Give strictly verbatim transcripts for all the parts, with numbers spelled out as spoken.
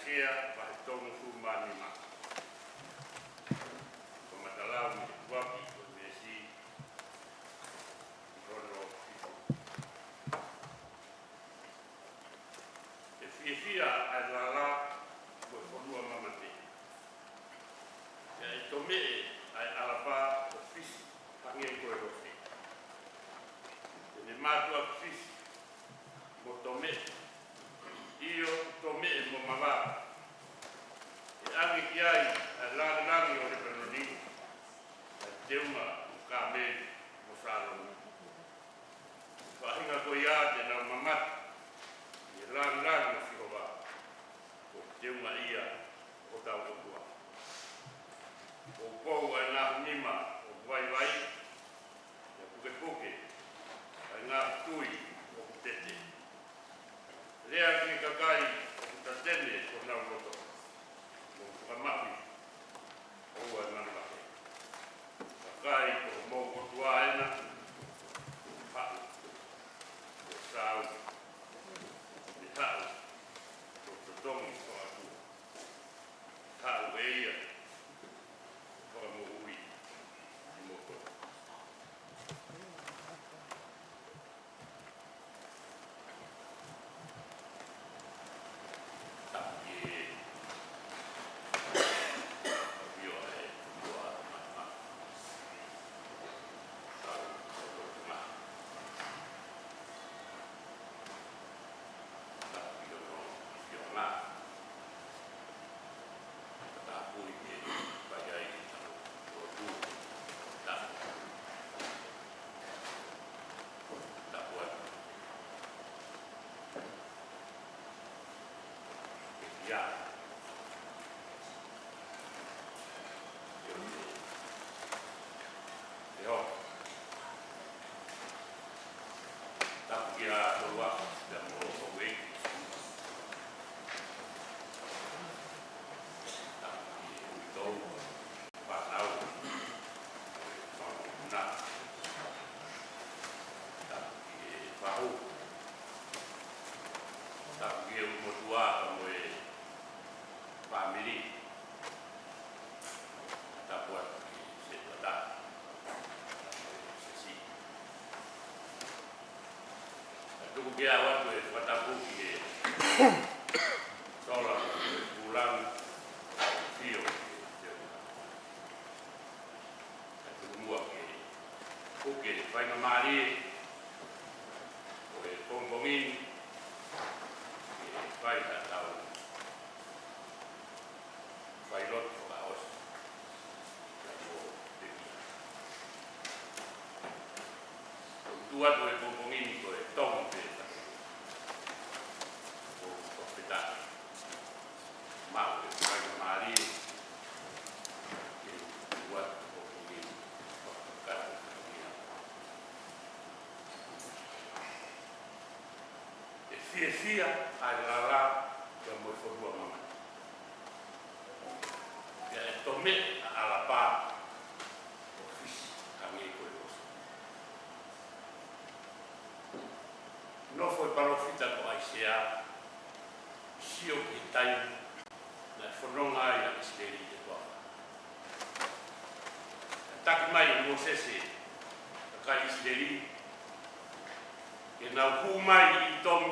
ʻAisea vahe tolungofulu mā nima. Ko e fakamatala mei he ʻuluaki, ko e veesi ki hono fitu. ʻE fiefia ʻa e lala mo e fonua mamate. Pea ʻe tomeʻe ʻa e ʻalapā ʻo Fisi hangē ko e lose. Te ne mātuʻaki fisi mo tomeʻe, ʻio, tomeʻe mo mavava. ʻE ʻange ki ai ʻa e langilangi ʻo Lepanoni, ʻa e teunga ʻo Kāmeli mo Sāloni. Faʻahinga ko ia te nau mamata ʻi he langilangi ʻo Sihova, ko e teunga ia ʻo hotau ʻOtua. Poupou ʻa e ngaahi nima ʻoku vaivai, pea pukepuke ʻa e ngaahi tui ʻoku tete. Lea ki he kakai ʻoku tatene honau loto, mou fakamaʻu, ʻoua ʻe manavahē. Vakai, ko homou ʻOtua ena, haʻu, ʻo sāu, ʻe haʻu, ʻo totongi fakaʻotua. Haʻu ʻe ia, fakamoʻui kimoutolu. Tapu ki he ʻafio ʻa e ʻOtua Mafimafi. Tapu ki hono ʻafio. Tapu ki hono ʻafio. Tapu ki he ʻafio. Tapu. Tapu atu. ʻIo. ʻIo. Tapu kia Tolua, pea mo Houʻeiki. Tapu ki he uitou. Fānau, fānau na. Tapu ki he fahu. Tapu ki he motuʻa mo e fāmili. Tapu atu ki he setuata mo e sesi. Ka tuku ke u ʻoatu e fakatapu ki he sola, ki he pulang, fio, fio. Ka tuku muʻa ke u ke faingamālie ʻo e pongipongi ni, ke fai haʻatau failotu fakaʻosi. Ka mo pekia. ʻOku tuʻu atu e pongipongi ni ko e tong pe ka. ʻOku fakafetaʻi. Maʻu e faingamālie ke tuʻu atu e pongipongi ni. Fakafetaʻi. ʻE fiefia ʻa e lala pea mo e fonua mamate. Pea ʻe tomeʻe ʻa e ʻalapā ʻo Fisi hangē ko e lose. Nofo e palōfita ko ʻAisea, sio ki he taimi naʻe fononga ai ʻa ʻIsileli ʻi he toafa. Naʻe taki mai ʻe Mōsese e kakai ʻIsileli ke nau hū mai ʻi ʻĪtomi,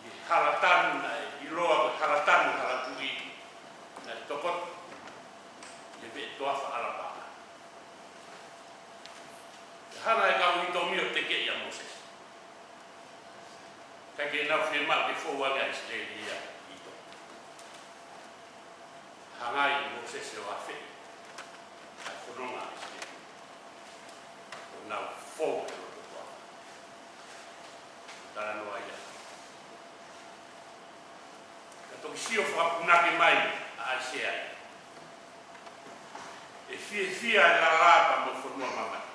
ʻi he hala tanu naʻe ʻiloa ko e hala tanu, hala tuʻi, naʻe tokoto ʻi he veʻe toafa ʻalapā. Naʻe hanga ʻe he kau ʻĪtomi ʻo tekeʻi ʻa Mōsese. Kae ʻikai ke nau fiemaʻu ke fou ange ʻa ʻIsileli ia ʻi ʻĪtomi. Hanga ai ʻe Mōsese ʻo afeʻi ʻa e fononga ʻa ʻIsileli, ʻo nau fou he loto toafa. Talanoa ia. Ka toki sio fakapunake mai ʻa ʻAisea. ʻE fiefia e lala pea mo e fonua mamate.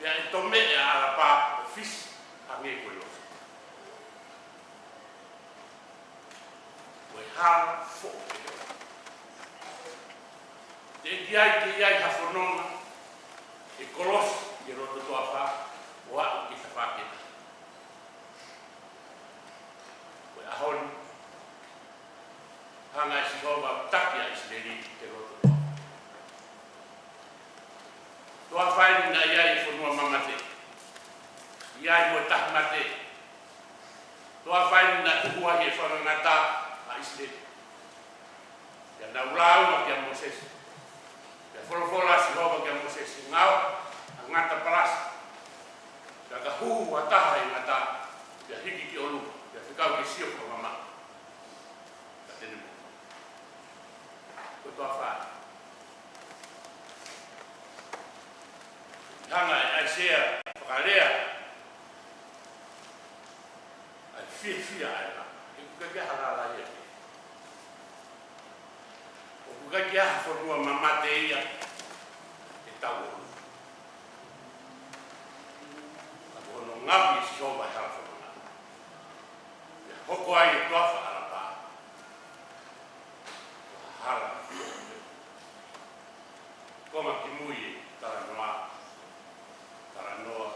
Pea ʻe tomeʻe ʻa e ʻalapā ʻo Fisi hangē ko e lose. Ko e hala foʻou. Teʻeki ai ke ʻi ai ha fononga ʻe kolosi ʻi he loto toafa ʻo aʻu ki he tafaʻaki. Ko e ʻaho ni, Hanga ʻe Sihova ʻo taki ʻa ʻIsileli ki he loto toafa. Toafa eni naʻe ʻi ai e fonua mamate, ʻi ai mo e tahi mate. Toafa eni naʻe huhu ai e fanga ngata ʻa ʻIsileli. Pea nau lāunga kia Mōsese. Pea folofola ʻa Sihova kia Mōsese, ngaohi ha ngata palasi. Pea ka huhu ha taha ʻi he ngata, pea hiki ki ʻolunga, pea fekau ke sio fakamamaʻu. Ka te ne moʻui. Ko e toafa. Hanga ʻe ʻAisea ʻo fakalea ʻa e fiefia ʻa e lama. ʻOku ʻikai ke ʻi ai ha lala ia. ʻOku ʻikai ke ʻi ai ha fonua mamate ia ʻe tau ʻolunga. Ka ko hono ngaohi ʻe Sihova e hala fononga, pea hoko ai e toafa ʻAlapā ko ha hala. Konga kimui e talanoa, talanoa,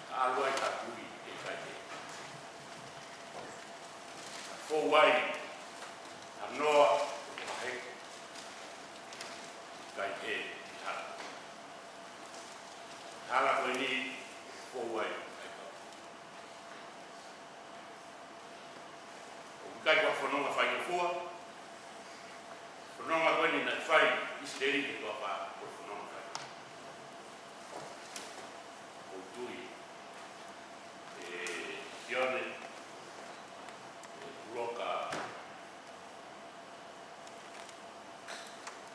ka ʻalu ai ha kui ʻe ʻikai hē. Ka fou ai ha noa ʻo maheke, ʻikai hē ʻi hala. Hala ko eni fou ai ʻa e kau. ʻOku ʻikai ko ha fononga faingofua. Fononga ko eni naʻe fai ʻe ʻIsileli ki he toafa, ko e fononga faingofua. ʻOku ou tui ʻe Sione, ʻe Puloka,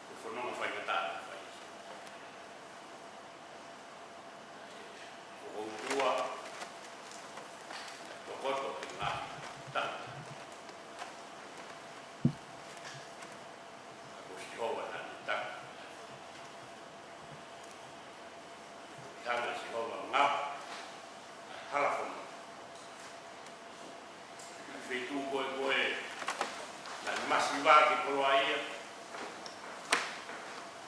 ko e fononga faingataʻa naʻe fai. Ko e ʻOtua, tokoto he ngaahi tangata. Ka ko Sihova naʻa ne taki. Hanga ʻe Sihova ʻo ngaohi hala fononga. Feituʻu ko ē ko ē naʻe masiva ke koloaʻia.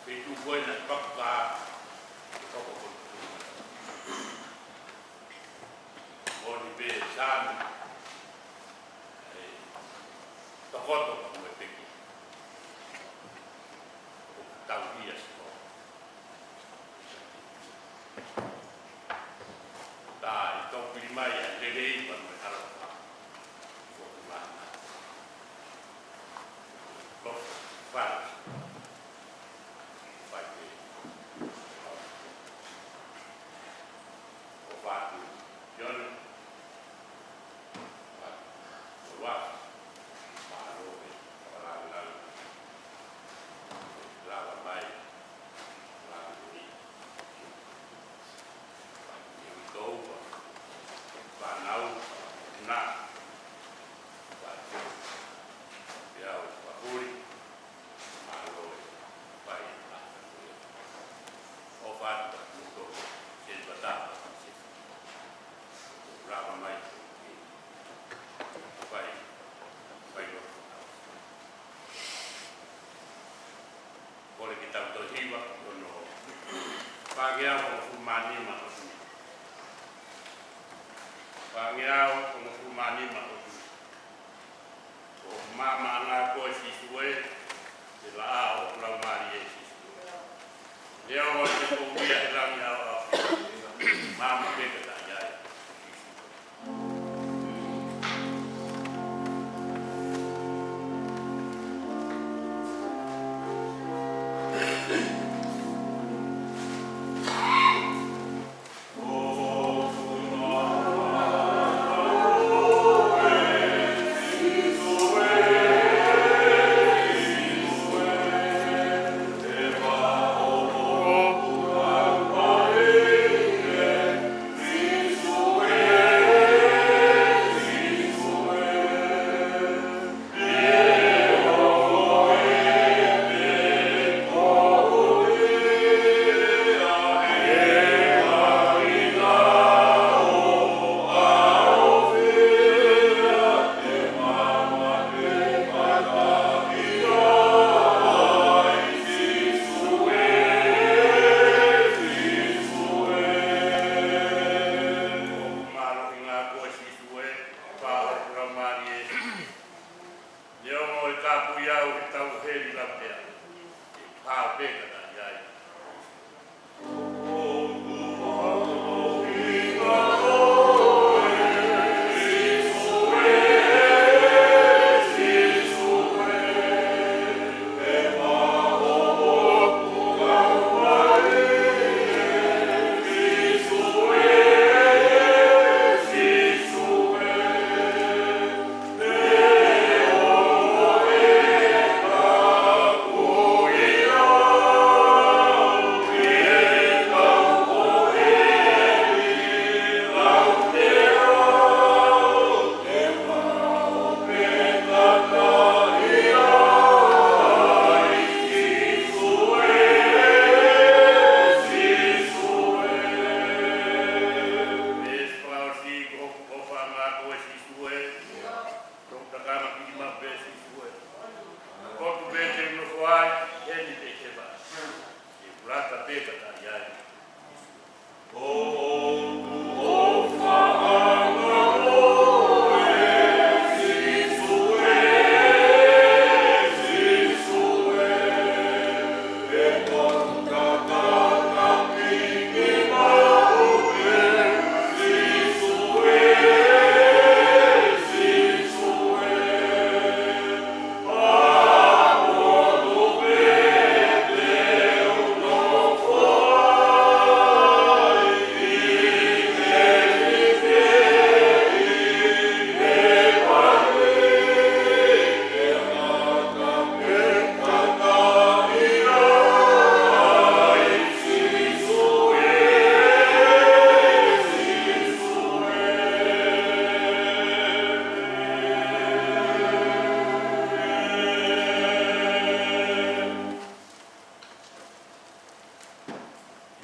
Feituʻu ko ē naʻe pakuka ke hoko ko e moʻoni pē Saame, ʻe tokoto ka mo e peki. ʻOku tauhi ʻa Sihova. Tā ʻi tau pili mai ʻa e lelei pea mo e ʻaloʻofa. Ko e mahana. Ko e fale. Fai pē. Ko fatu. Sione. Lava mai. Fai, fai lotu. Kole ke tau toe hiva, hono fāngeau hongofulu mā nima ʻo Sini. Fāngeau hongofulu mā nima ʻo Sini. Ko hoku maama ʻa koe Sīsū ē, te u laʻā ʻi hoku laumālie Sīsū. Neongo te u ʻi he langi ʻaoʻao, maama pē ka ta ʻi ai. Ka pui au he tau heli lau pea. Ke pau pē ka tahi ai. Ko e fakaʻosi ko hoku ʻofa maʻa koe Sīsū ē. Toku takanga piki maʻu pē Sīsū ē. Ko hoku pē te u nofo ai, heni pē ke vā. Ke u lata pē ka tahi ai. Ko hoku ʻofa maʻa koe Sīsū ē, Sīsū ē.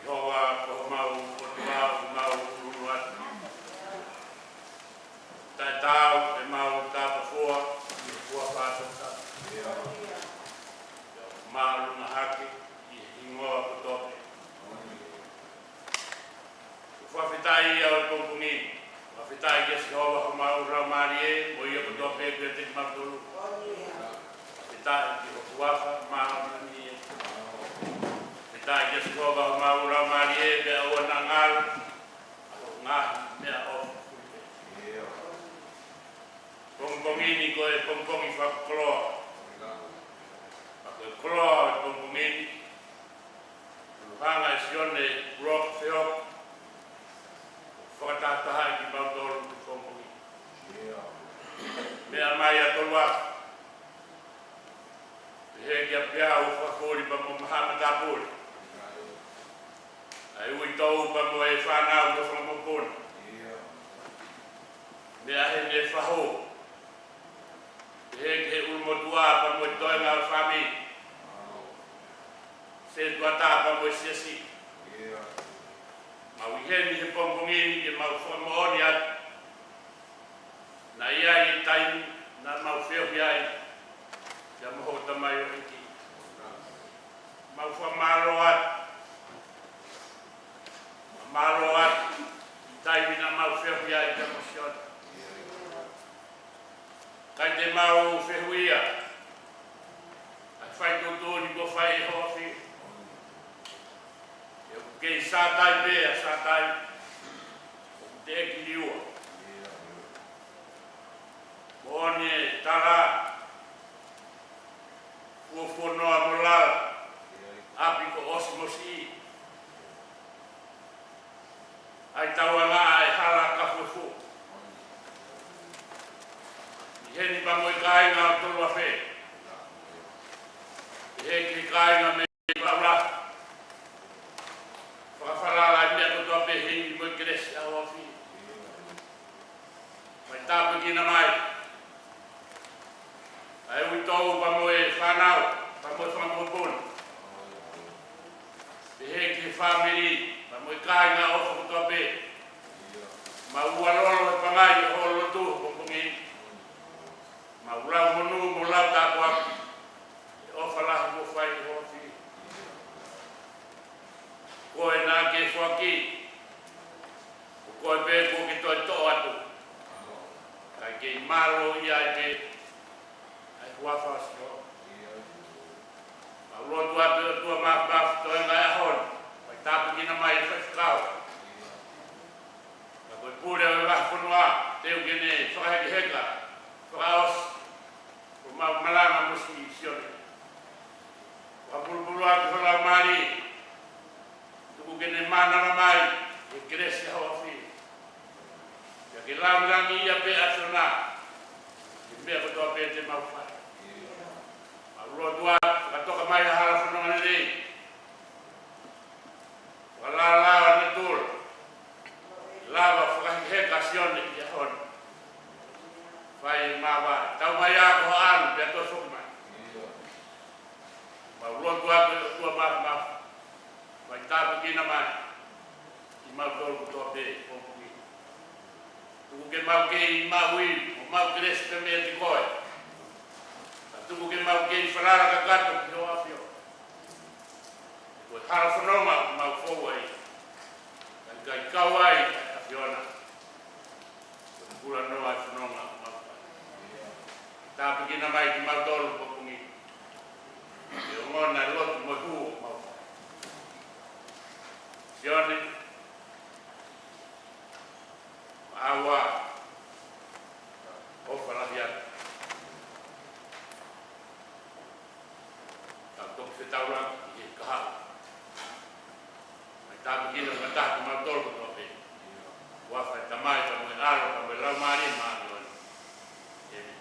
ʻIo, ko homau ʻOtua, ʻoku mau ʻuluʻulu atu. Taʻetaau ʻemau tapafoa, ʻi he huafa ʻo e ʻOtua. Māʻolunga hake, ʻi he hingoa kotoa pē. Fakafetaʻi ʻi he pongipongi ni. Fakafetaʻi kia Sihova homau laumālie, mo ia kotoa pē ʻoku ʻiate kimautolu. Fakafetaʻi ki ho huafa māʻoniʻoni ē. Fakafetaʻi kia Sihova homau laumālie, pea ʻoua naʻa ngalo ʻa hoʻo ngaahi meʻaʻofa. Pongipongi ni ko e pongipongi fakakoloa. Pea ko e koloa ʻo e pongipongi ni, ʻoku hanga ʻe Sione Kuloa Feoka ʻo fakatahatahaʻi kimautolu he pongipongi ni. Meʻa mai ʻa Toluafa, pehē kia Peau Fakafuli pea mo Mahaʻa Matāpule, ʻa e uitou pea mo e fānau mo e fanga mokopuna. Meʻa heni ʻa Fahu, pehē ki he ʻulumotuʻa pea mo e toenga ʻo e fāmili, setuata pea mo e siasi. Mau ʻi heni he pongipongi ni ke mau fakamoʻoni atu naʻe ʻi ai e taimi naʻa mau feohi ai pea mo hoʻo tamaioʻeiki. Mau fakamālō atu. Mālō atu ʻi he taimi naʻa mau feohi ai pea mo Sione. Kae te mau fehuʻia ʻa e fai tuʻutuʻuni kuo fai ʻe ho ʻAfio. ʻOku kei sātai pē ʻa Sātai, ʻoku teʻeki liua. Moʻoni e tala, fuofua noa mo lala, ʻapi kuo ʻosi mo siʻi. ʻAi tauangaʻa e hala ka fuofua. ʻI heni pea mo e kāinga ʻo Toluafe. ʻI he kāinga mei Paula. Fakafalala ʻi he meʻa kotoa pē he ʻi mo e kelesi ʻa ho ʻAfio. Mai tāpuekina mai ʻa e uitou pea mo e fānau, pea mo e fanga mokopuna. Pehē ki he fāmili, pea mo e kāinga ʻofa kotoa pē. Mau ʻalu lolo he pangai ʻo ho lotu he pongipongi ni. Mau lau monū mo lau tāpuaki he ʻofa lahi kuo fai ʻe ho ʻAfio. Ko e naʻa ke foaki, ko koe pē kuo ke toe toʻo atu. Kae kei mālō ia ai pē ʻa e Ua fasi o. Mau lotu atu ʻe ʻOtua Māfimafi, toenga e ʻaho ni, fai tāpuekina mai e faifekau. Ka ko e pule ʻo e vahefonua, teu ke ne fakahekeheka, fakaʻosi ʻemau malanga mo Sione. Fakapulupulu atu ho laumālie, tuku ke ne mānava mai ʻi he kelesi ʻa hoʻo ʻAfio. Pea ke langilangiʻia pē ʻa Sione ʻi he meʻa kotoa pē te mau fai. Mau lotu atu, fakatoka mai ha hala fononga lelei. Fakalālā ʻa natula. Lava fakahekeheka ʻa Sione ʻi he ʻaho ni. Fai māvae. Tau mai ā ko ho ʻAlo pea toe foki mai. Mau lotu atu ʻe ʻOtua Māfimafi, fai tāpuekina mai kimautolu kotoa pē ʻi he pongipongi ni. Tuku ke mau kei maʻu ʻi homau kelesi pē meiate koe. Ka tuku ke mau kei falala kakato ki hoʻo ʻAfio. Ko e hala fononga ʻoku mau fou ai, ka ʻikai kau ai ʻa e ʻAfiona. Ko e kulanoa e fononga ʻoku mau fai. Tāpuekina mai kimautolu pongipongi ni. Ke ongona e lotu mo e hū ʻoku mau fai. Sione, ʻoua ʻe ʻofa lahi atu. Tau toki fetaulaki ʻi he kahaʻu. Fai tāpuekina fakataha kimautolu kotoa pē. ʻI he huafa ʻo e Tamai, pea mo e ʻAlo, pea mo e Laumālie Māʻoniʻoni. ʻĒmeni.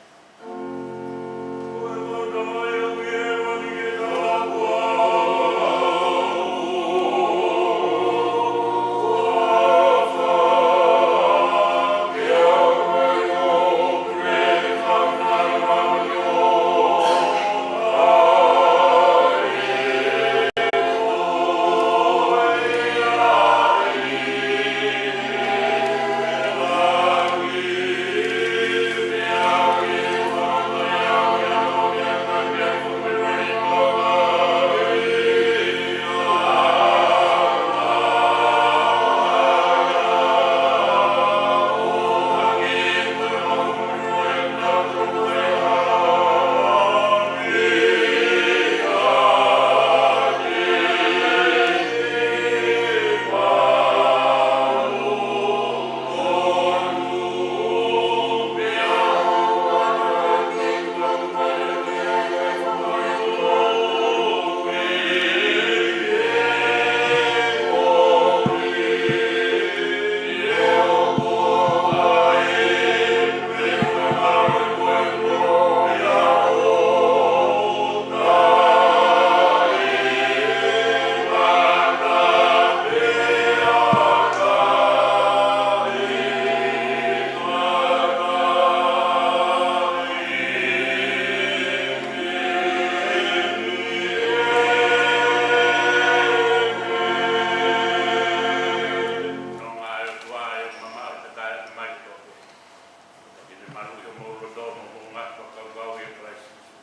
Ke ne maluʻi homou loto mo hoʻomou ngaahi fakakaukau ʻia Kalaisi Sīsū.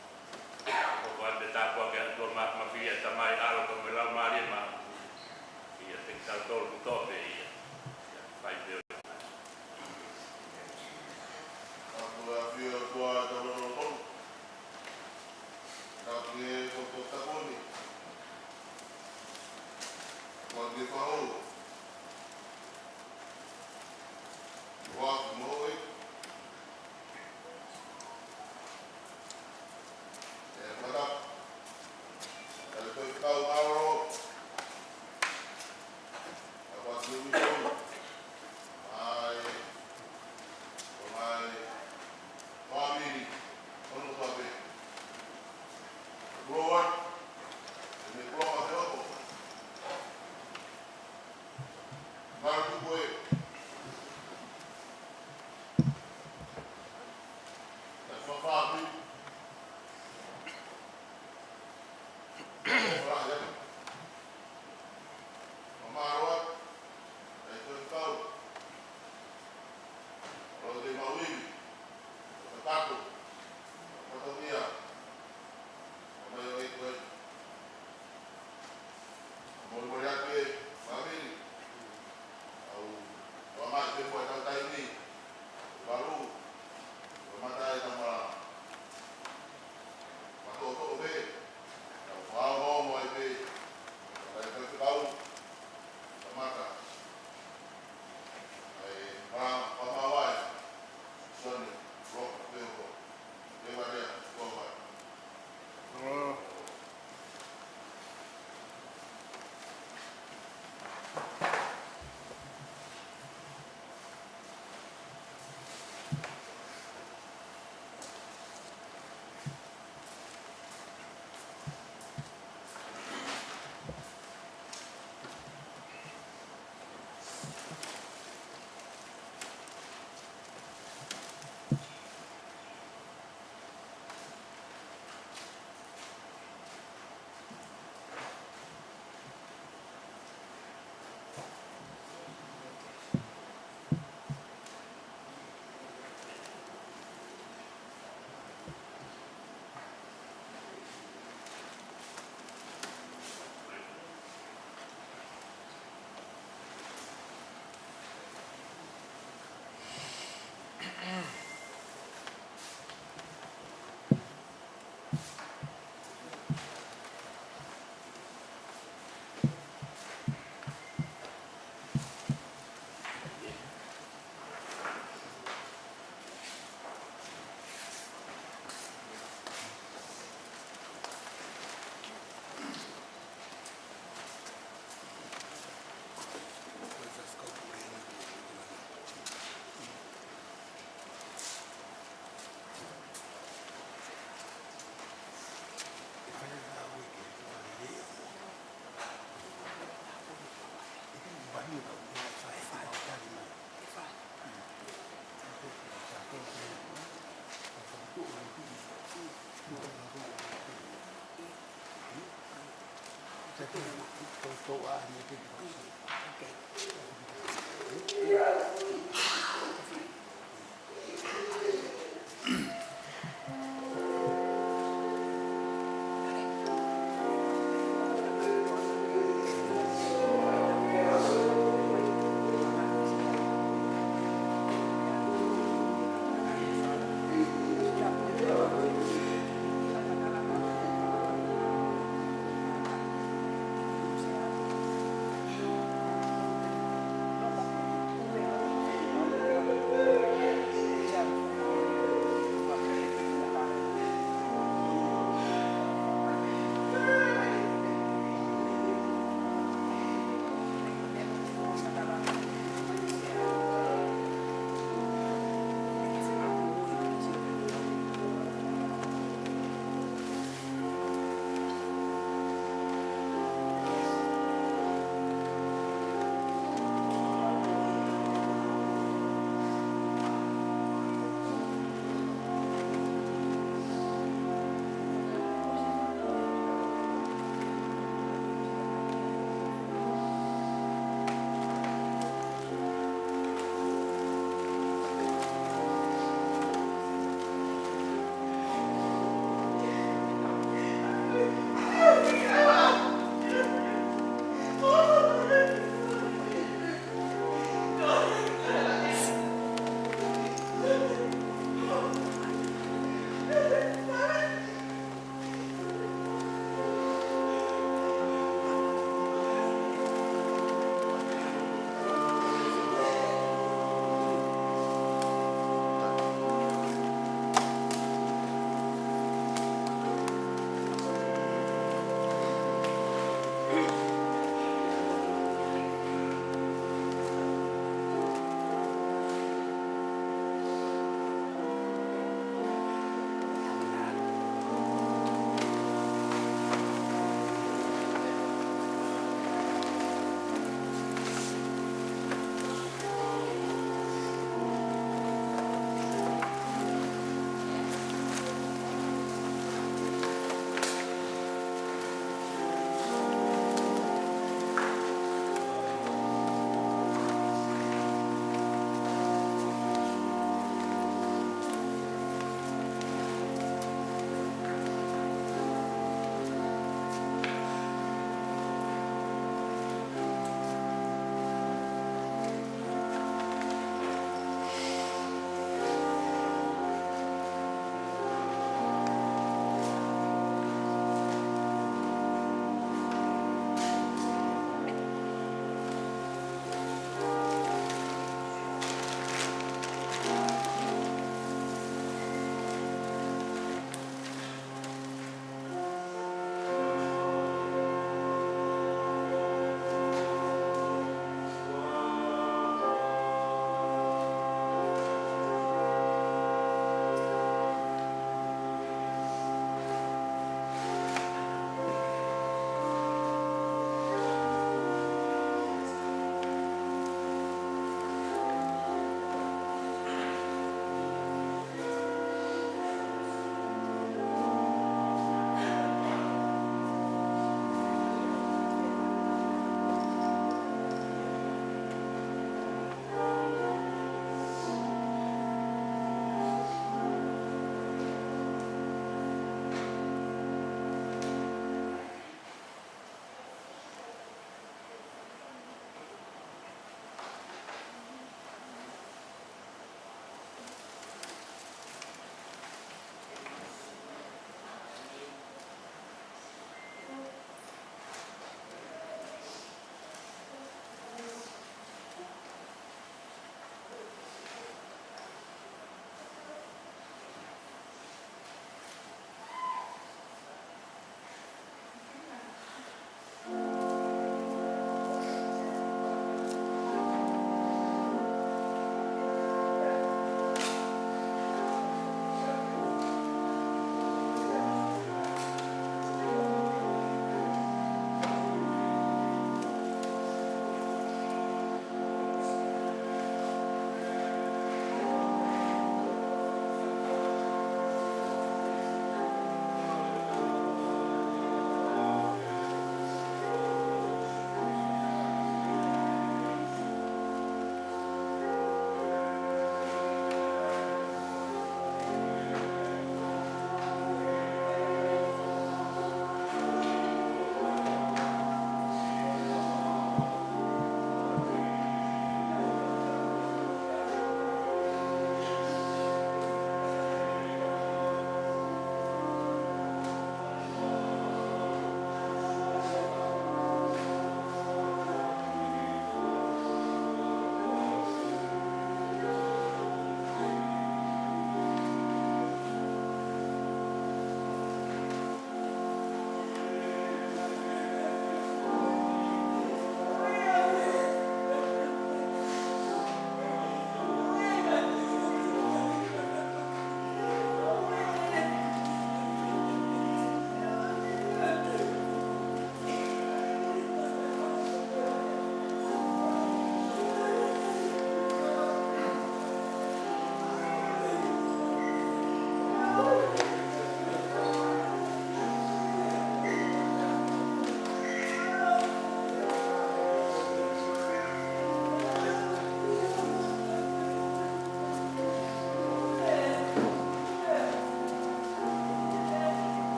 Ko e tāpuaki ʻa e ʻOtua Māfimafi, ʻa e Tamai, ʻAlo, pea mo e Laumālie Māʻoniʻoni, ʻiate kitautolu kotoa pē ia. Ia, fai pē ʻo Ka ko e ʻAfio ʻa e ʻOtua ʻi hotau lotolotonga. Ka ko e poto takoni. Ka ko e fakahou. Ko e moʻui. ʻE fakatapu. Ka ko e kau ʻAlo. Ka ko e ʻAfio ʻi hotau lotolotonga. ʻA e, ʻo mai, fāmili, hono kape. Kulo atu, ʻe me kulo kape oko. Mara tuku e. Ka fafāmili. Fala ya. Mamaroa, ʻa e faifekau. Lote Mauivi, Fakatapu, Fatongia, ʻa mai ʻo e koe. Molemole atu e fāmili, ʻa u, ʻo mai te mo e tau taimi, valu, ʻo mata e tamala.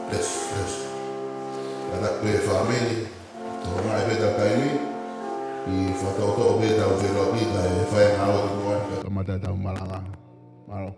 Yes, yes. Kātaki pē fāmili, tō mai pē ʻetau taimi, ʻi he fakatoʻotoʻo pē ʻetau feʻiloaki kae fai e ngāue ko eni ka kamata ʻetau malanga. Mālō.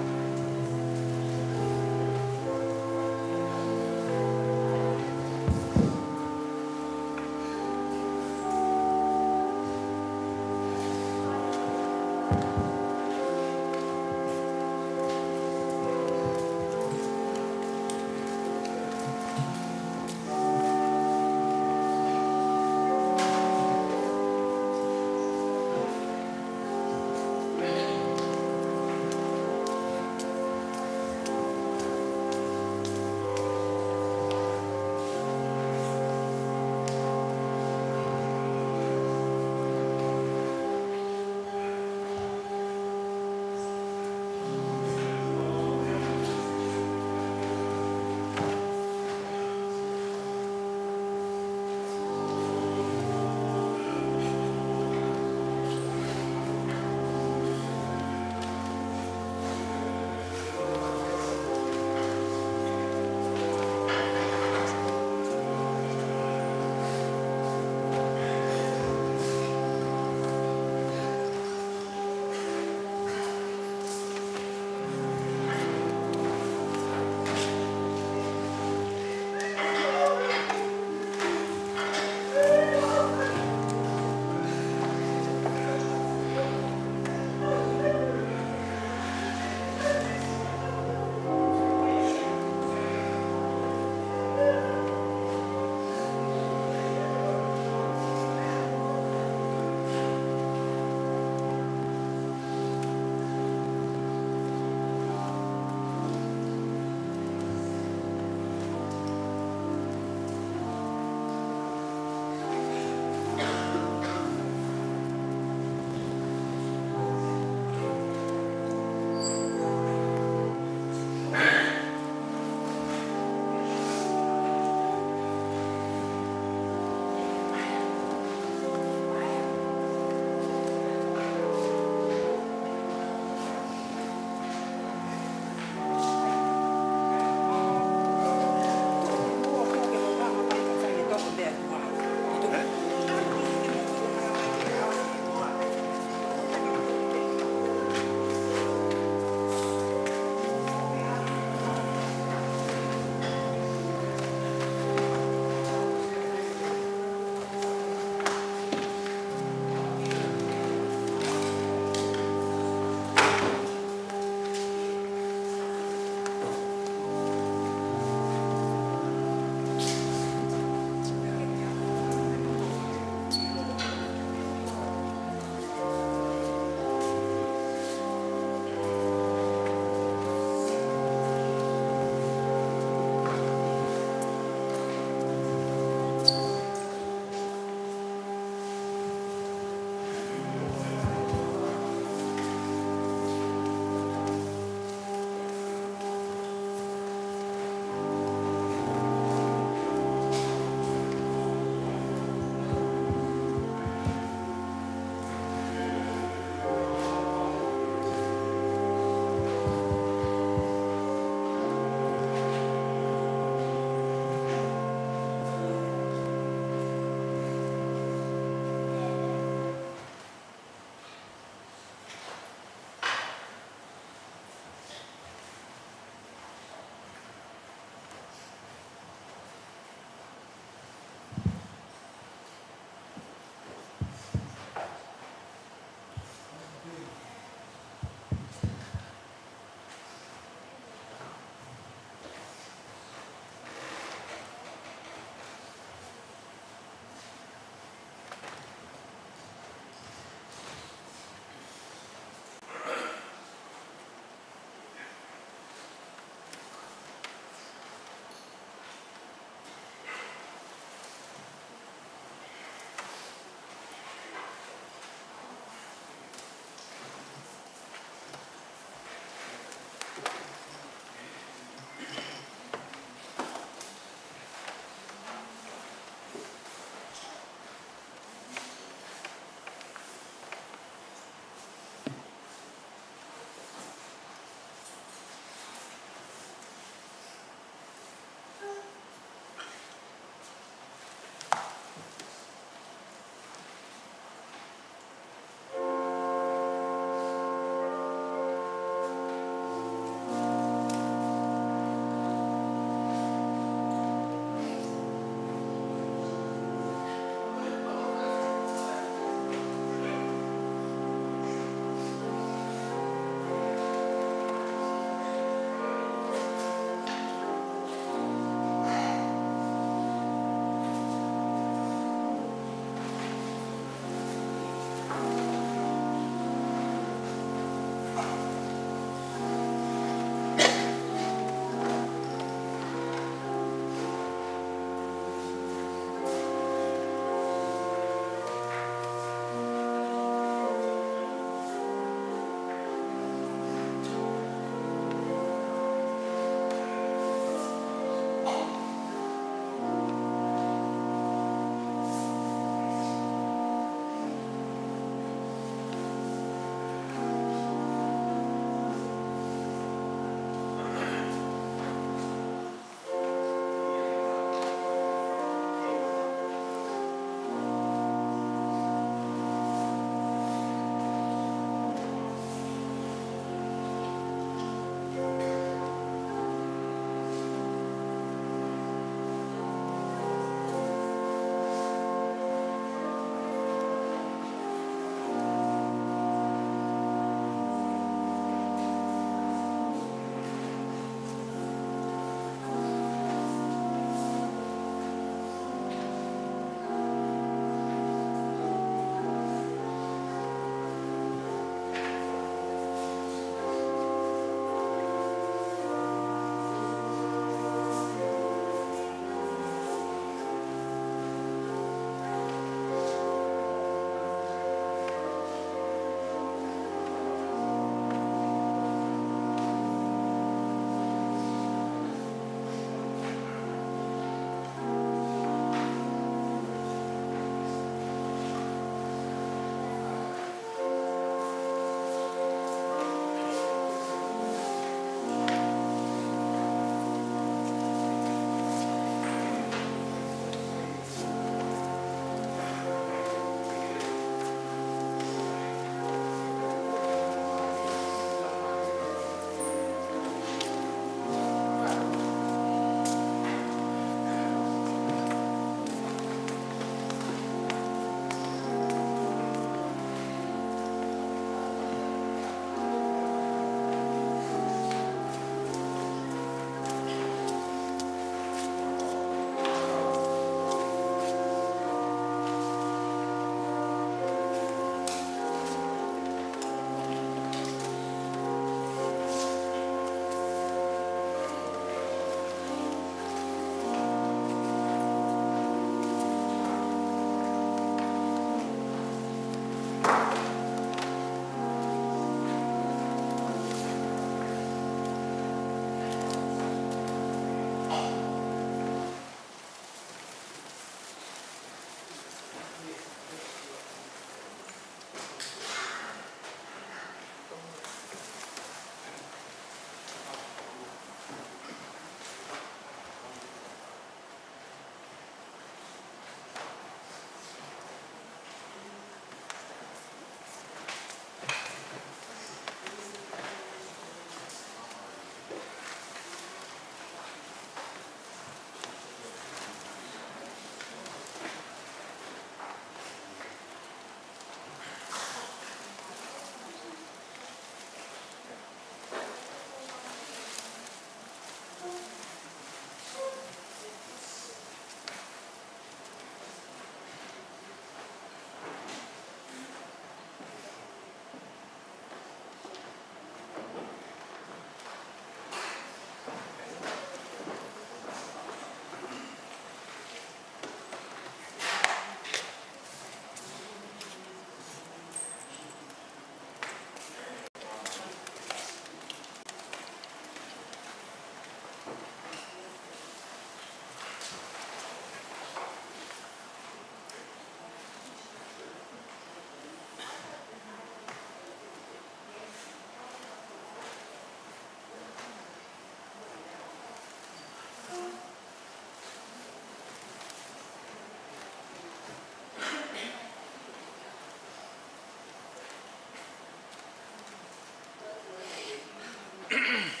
ʻI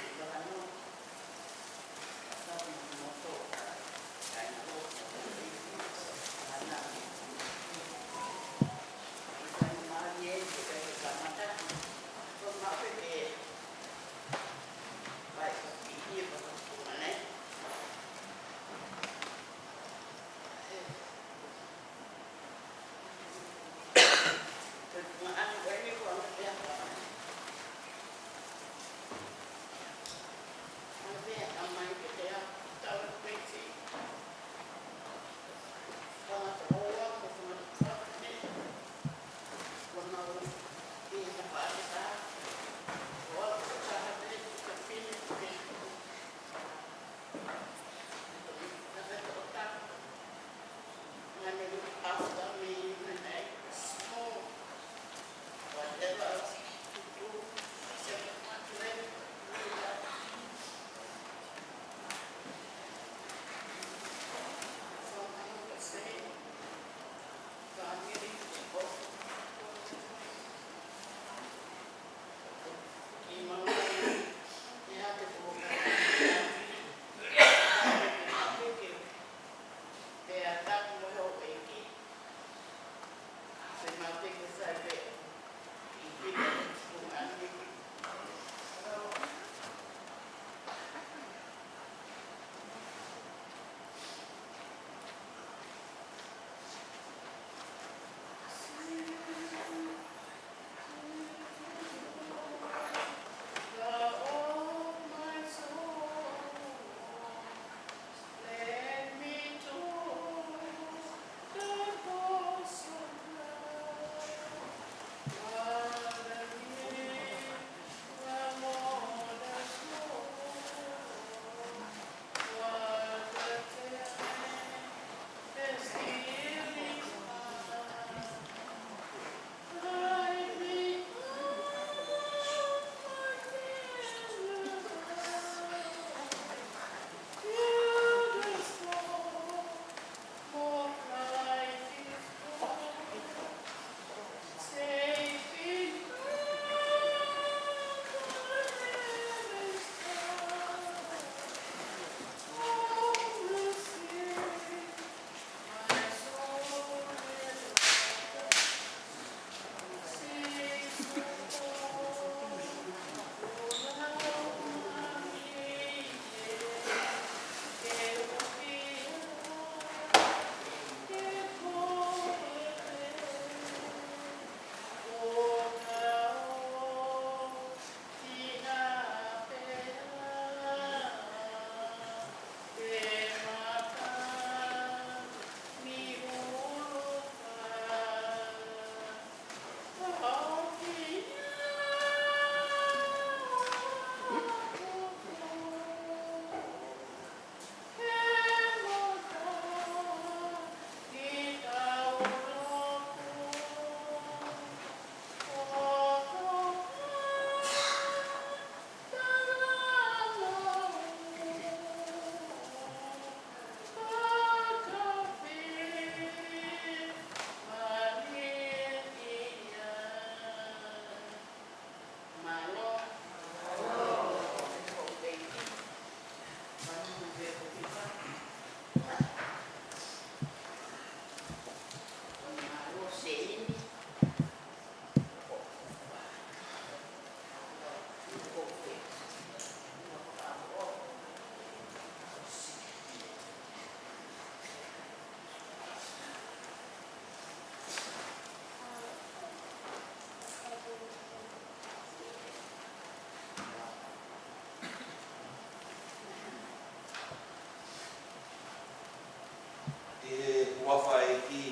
he huafa ʻo e ʻEiki,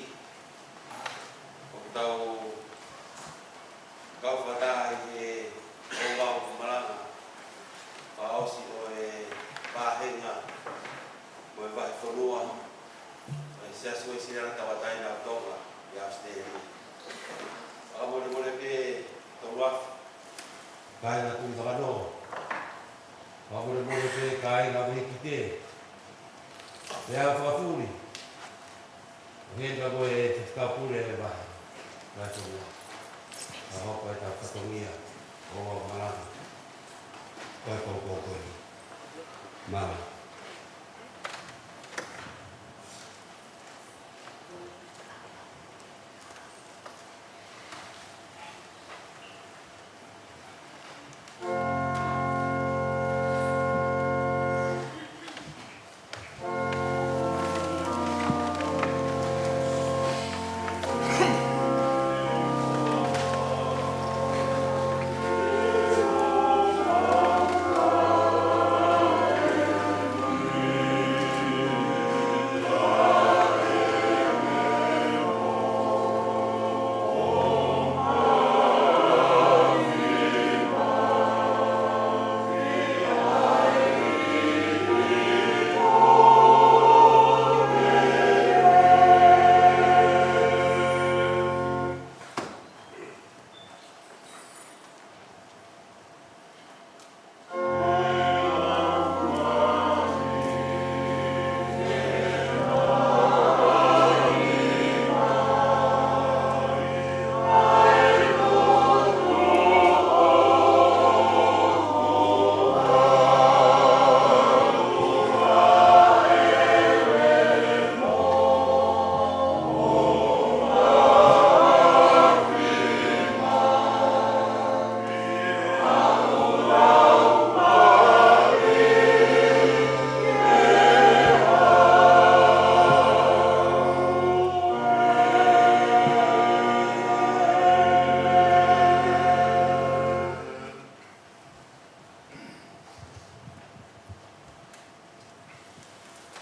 ʻoku tau kau fakataha ʻi he ouau malanga fakaʻosi ʻo e vāhenga mo e vahefonua ʻo e Siasi Uēsiliana Tauʻatāina ʻo Tonga ʻi ʻAositelēlia. Fakamolemole pē Toluafe, kāinga Tuʻi Fakanoho. Fakamolemole pē kāinga Vehikite. Pea fakafuli ʻo heni ka ko e Faifekau Pule ʻo e Vahe, Vahefonua, ka hoko ʻetau fatongia ʻo e ouau malanga. Ko e poupou ko eni. Mālō.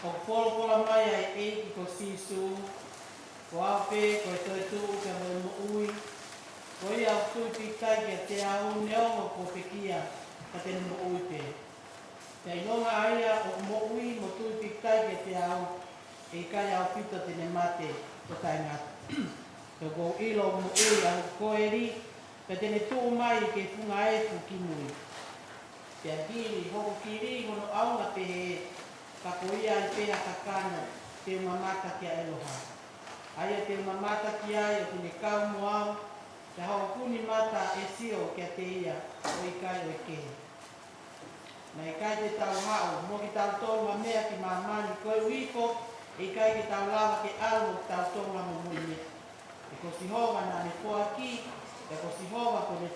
ʻOku folofola mai ʻa e ʻEiki ko Sīsū, ko au pē ko e toetuʻu pea mo e moʻui, ko ia ʻoku tui pīkitai kiate au neongo kuo pekia, ka te ne moʻui pē. Pea ʻilonga ʻa ia ʻoku moʻui mo tui pīkitai kiate au, ʻe ʻikai ʻaupito te ne mate ʻo taʻengata. Pea ʻoku ou ʻilo ʻoku moʻui ʻa hoku Koeli, pea te ne tuʻu mai ki he funga efu ki mui. Pea hili hoku kili hono ʻaonga pehē, ka ko ia ai pē ha kakano te u mamata kia ʻEloha. ʻA ia te u mamata ki ai ʻoku ne kau mo au, pea hoku nima ʻe sio kiate ia ʻo ʻikai ʻo e kehe. Naʻe ʻikai te tau haʻu mo kitautolu ha meʻa ki māmani, koeʻuhi ko e ʻikai ke tau lava ke ʻalu mo kitautolu ha momoi meʻa. He ko Sihova naʻa ne foaki, pea ko Sihova kuo ne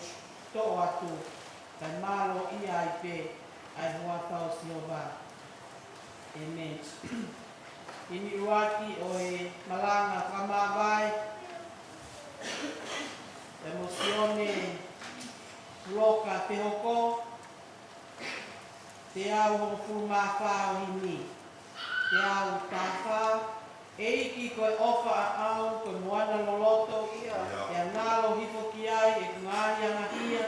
toʻo atu, kae mālōʻia ai pē ʻa e huafa ʻo Sihova. ʻĒmeni. Himi ʻuluaki ʻo e malanga fakamāvae, ʻa e mo Sione Loka Pehoko, teau hongofulu mā fā ʻo e himi. Teau taha fā. ʻEiki ko e ʻofa ʻaʻau, ko e moana loloto, pea ngalo hifo ki ai ʻeku ngaahi angahia,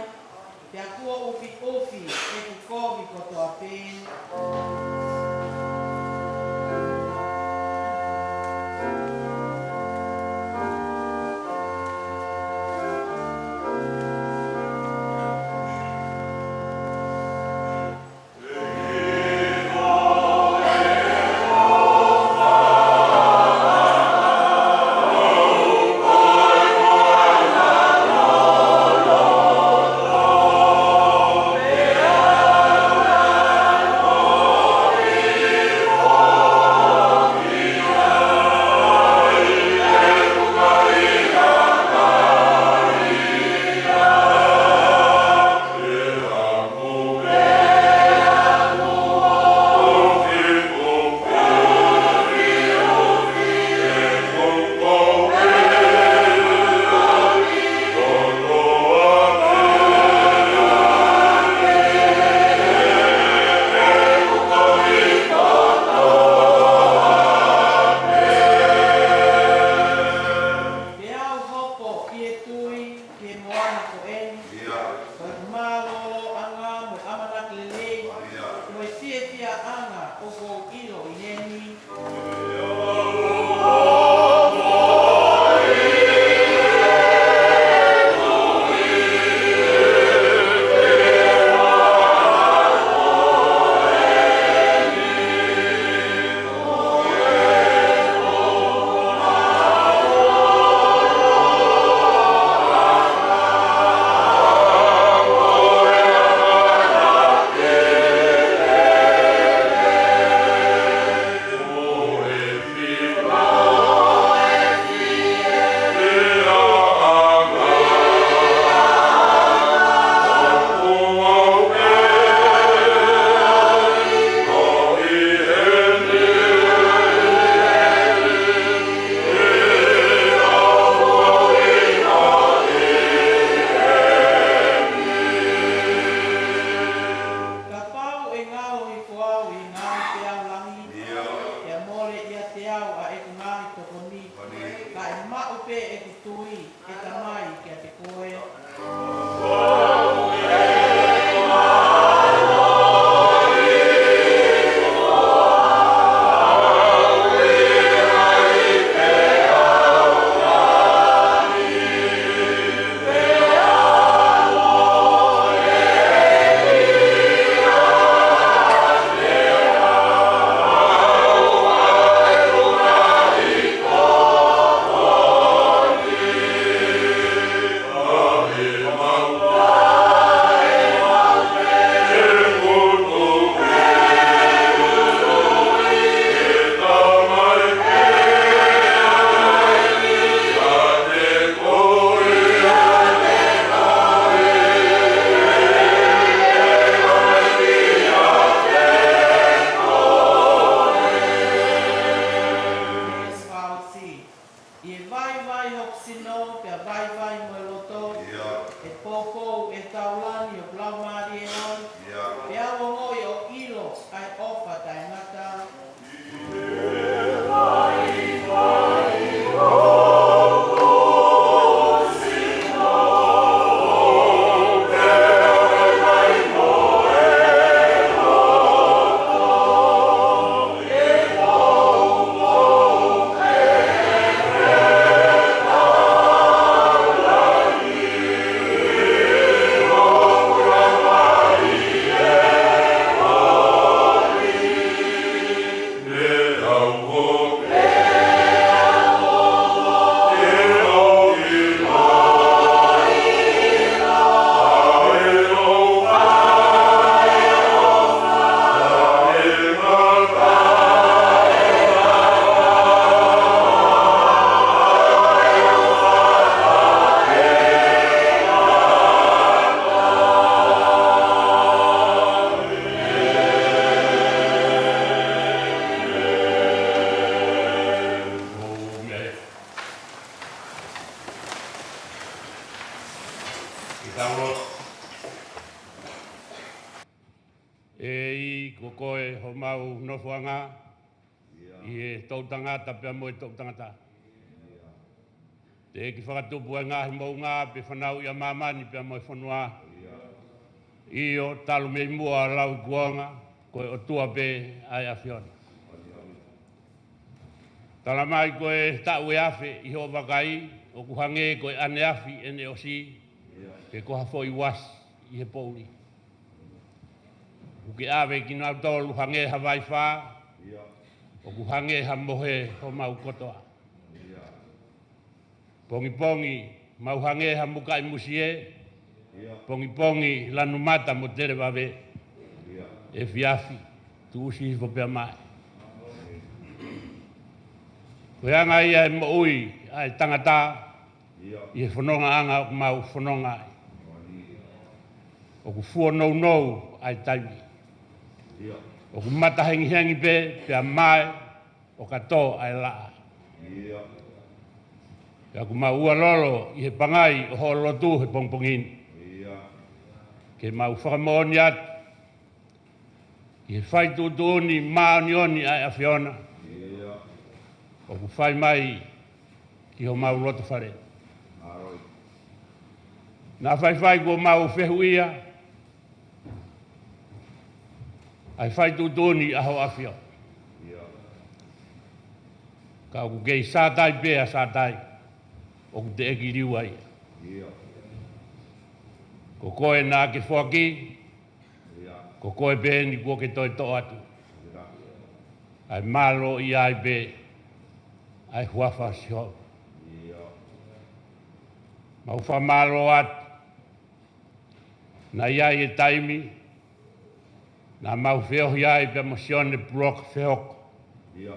pea kuo ʻufiʻufi ʻeku kovi kotoa pē. Maʻu pē ʻeku tui, ʻe Tamai, kiate koe. ʻI he vaivai hoku sino, pea vaivai mo e loto. ʻIo. ʻE poupou ʻe taulani ʻo plau mālie ʻoi. ʻIo. Pea u ongoʻi ʻo ʻilo ʻa e ʻofa taʻengata. Ke tau lotu. ʻEiki, ko koe homau nofoʻanga ʻi he toʻutangata pea mo e toʻutangata. Teʻeki fakatupu ʻa e ngaahi moʻunga pe fanauʻi ʻa māmani pea mo e fonua. ʻIo, talu mei muʻa ʻo lauikuonga, ko e ʻOtua pē ʻa e ʻAfiona. Tala mai ko e taʻu ʻe afe ʻi hoʻo vakai, ʻoku hangē ko e ʻaneafi ʻene ʻosi, pe ko ha foʻi uasi ʻi he poʻuli. ʻOku ke ʻave kinautolu hangē ha vaifā, ʻoku hangē ha mohe homau kotoa. Pongipongi, mau hangē ha mukaʻi musie. ʻIo. Pongipongi, lanu mata mo tele vave. ʻIo. Efiafi, tuʻusi hifo pea maʻe. Ko e anga ia e moʻui ʻa e tangata, ʻio, ʻi he fonongaʻanga ʻoku mau fononga ai. ʻOku fuonounou ʻa e taimi. ʻIo. ʻOku matahengihengi pē, pea maʻe ʻo ka tō ʻa e laʻā. ʻIo. Pea ʻoku mau ʻualolo ʻi he pangai ʻo hoʻo lotu he pongipongi ni. ʻIo. Ke mau fakamoʻoni atu ki he fai tuʻutuʻuni māʻoniʻoni ʻa e ʻAfiona. ʻIo. ʻOku fai mai ki homau loto fale. Mālō. Naʻa faifai kuo mau fehuʻia ʻa e fai tuʻutuʻuni ʻa hoʻo ʻAfio. ʻIo. Ka ʻoku kei Sātai pē ʻa Sātai, ʻoku teʻeki liua ia. ʻIo. Ko koe naʻa ke foaki, ʻio, ko koe pē eni kuo ke toe toʻo atu. ʻIo. ʻA e mālō ʻi ai pē ʻa e huafa ʻo Sihova. ʻIo. Mau fakamālō atu. Naʻe ʻi ai e taimi naʻa mau feohi ai pea mo Sione Puloka Fehoko. ʻIo.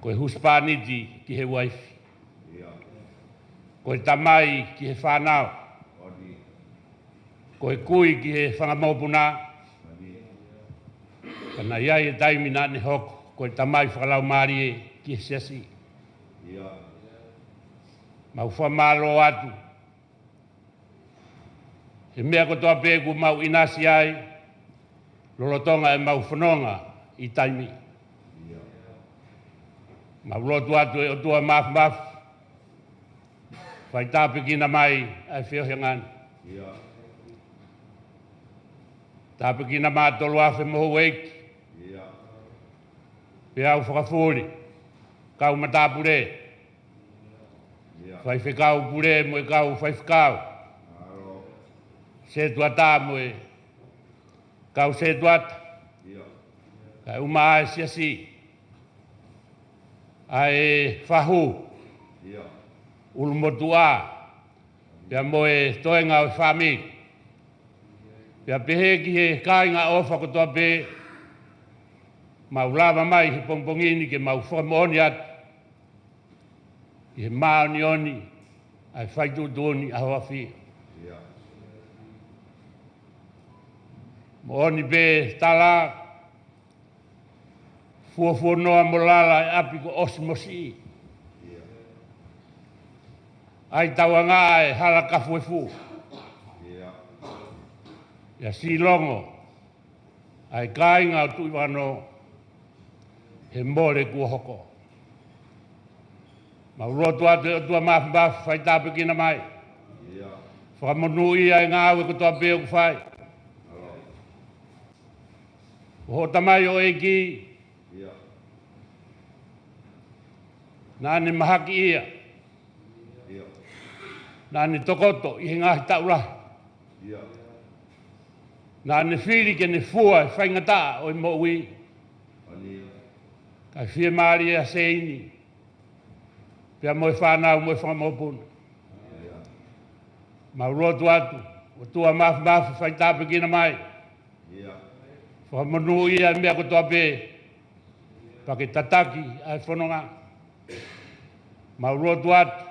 Ko e husepāniti ki he uaifi. ʻIo. Ko e tamai ki he fānau. ʻOni. Ko e kui ki he fanga mokopuna. ʻOni. Ka naʻe ʻi ai e taimi naʻa ne hoko ko e tamai fakalaumālie ki he siasi. ʻIo. Mau fakamālō atu. He meʻa kotoa pē kuo mau ʻinasi ai lolotonga ʻemau fononga ʻi taimi. ʻIo. Mau lotu atu, ʻe ʻOtua Māfimafi, fai tāpuekina mai ʻa e feohiʻanga ni. Tāpuekina mai ʻa Toluafe mo houʻeiki, pea ʻoku fakafuli kau matāpule, faifekau pule mo e kau faifekau, sētuata mo e kau sētuata, kae ʻumaʻā e siasi, ʻa e fahu, ʻulumotuʻa, pea mo e toenga ʻo e fāmili. Pea pehē ki he kāinga ʻofa kotoa pē, mau lava mai he pongipongi ni ke mau fakamoʻoni atu ʻi he māʻoniʻoni ʻa e fai tuʻutuʻuni ʻa hoʻo ʻAfio. Moʻoni pē tala, fuofuonoa mo lala e ʻapi kuo ʻosi mo siʻi. ʻAi tauangaʻa e hala kafu e fuʻu. Pea silongo ʻa e kāinga ʻo Tuʻi Vano he mole kuo hoko. Mau lotu atu, ʻe ʻOtua Māfimafi, fai tāpuekina mai. Fakamonūʻia e ngāue kotoa pē ʻoku fai ʻe hoʻo tamaioʻeiki. Naʻa ne mahakiʻia, naʻa ne tokoto ʻi he ngaahi taʻu lahi, naʻa ne fili ke ne fua e faingataʻa ʻo e moʻui, kae fiemālie ʻa Seini pea mo e fānau mo e fanga mokopuna. Mau lotu atu, ʻOtua Māfimafi, fai tāpuekina mai. Fakamonūʻia e meʻa kotoa pē, pea ke tataki ʻa e fononga. Mau lotu atu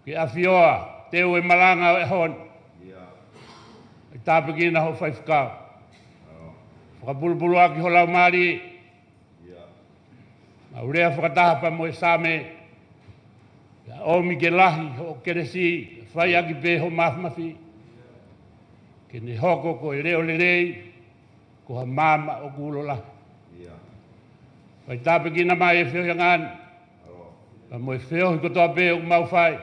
ke ʻafioʻi, teu e malanga ʻo e ʻaho ni. Fai tāpuekina hoʻo faifekau. Fakapulupuluaki ho laumālie. Mau lea fakataha pea mo e Saame, pea ʻomi ke lahi hoʻo kelesi, fai ʻaki pē hoʻo māfimafi, ke ne hoko ko e leʻo lelei, ko ha maama ʻoku ulo lahi. Fai tāpuekina mai e feohiʻanga ni, pea mo e feohi kotoa pē ʻoku mau fai.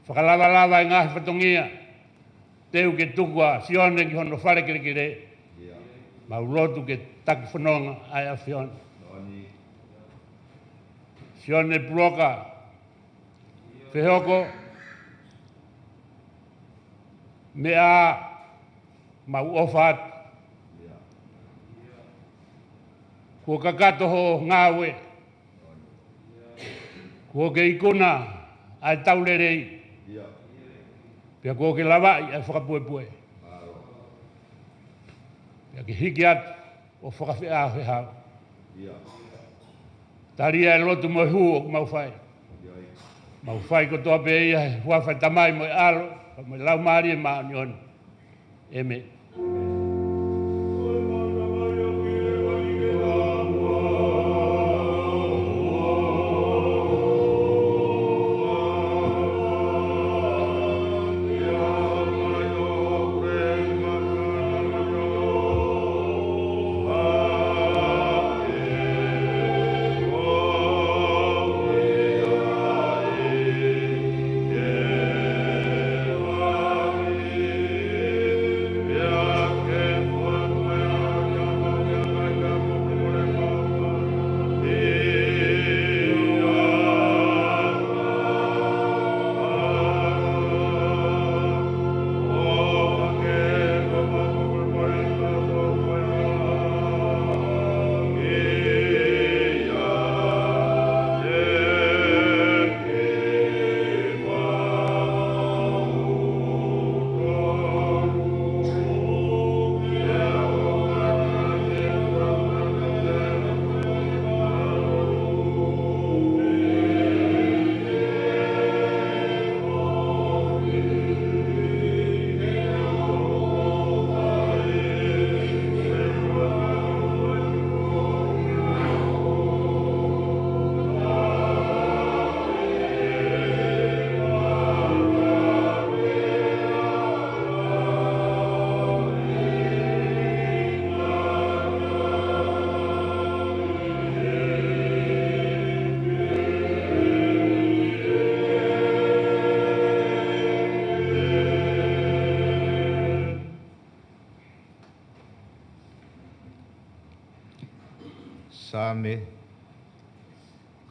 Fakalavalava e ngaahi fatongia, teu ke tuku ʻa Sione ki hono fale kelekele. Mau lotu ke taki fononga ʻa e ʻAfiona. Sione Puloka Fehoko, meʻa mau ʻofa atu. Kuo kakato hoʻo ngāue. Kuo ke ikuna ʻa e tau lelei. Pea kuo ke lavaʻi ʻa e fakapuepue. Pea ke hiki atu ʻo fakafeʻaofeʻao. Tali ʻa e lotu mo e hū ʻoku mau fai. Mau fai kotoa pē ia he huafa ʻo e Tamai mo e ʻAlo, pea mo e Laumālie Māʻoniʻoni. ʻĒmeni.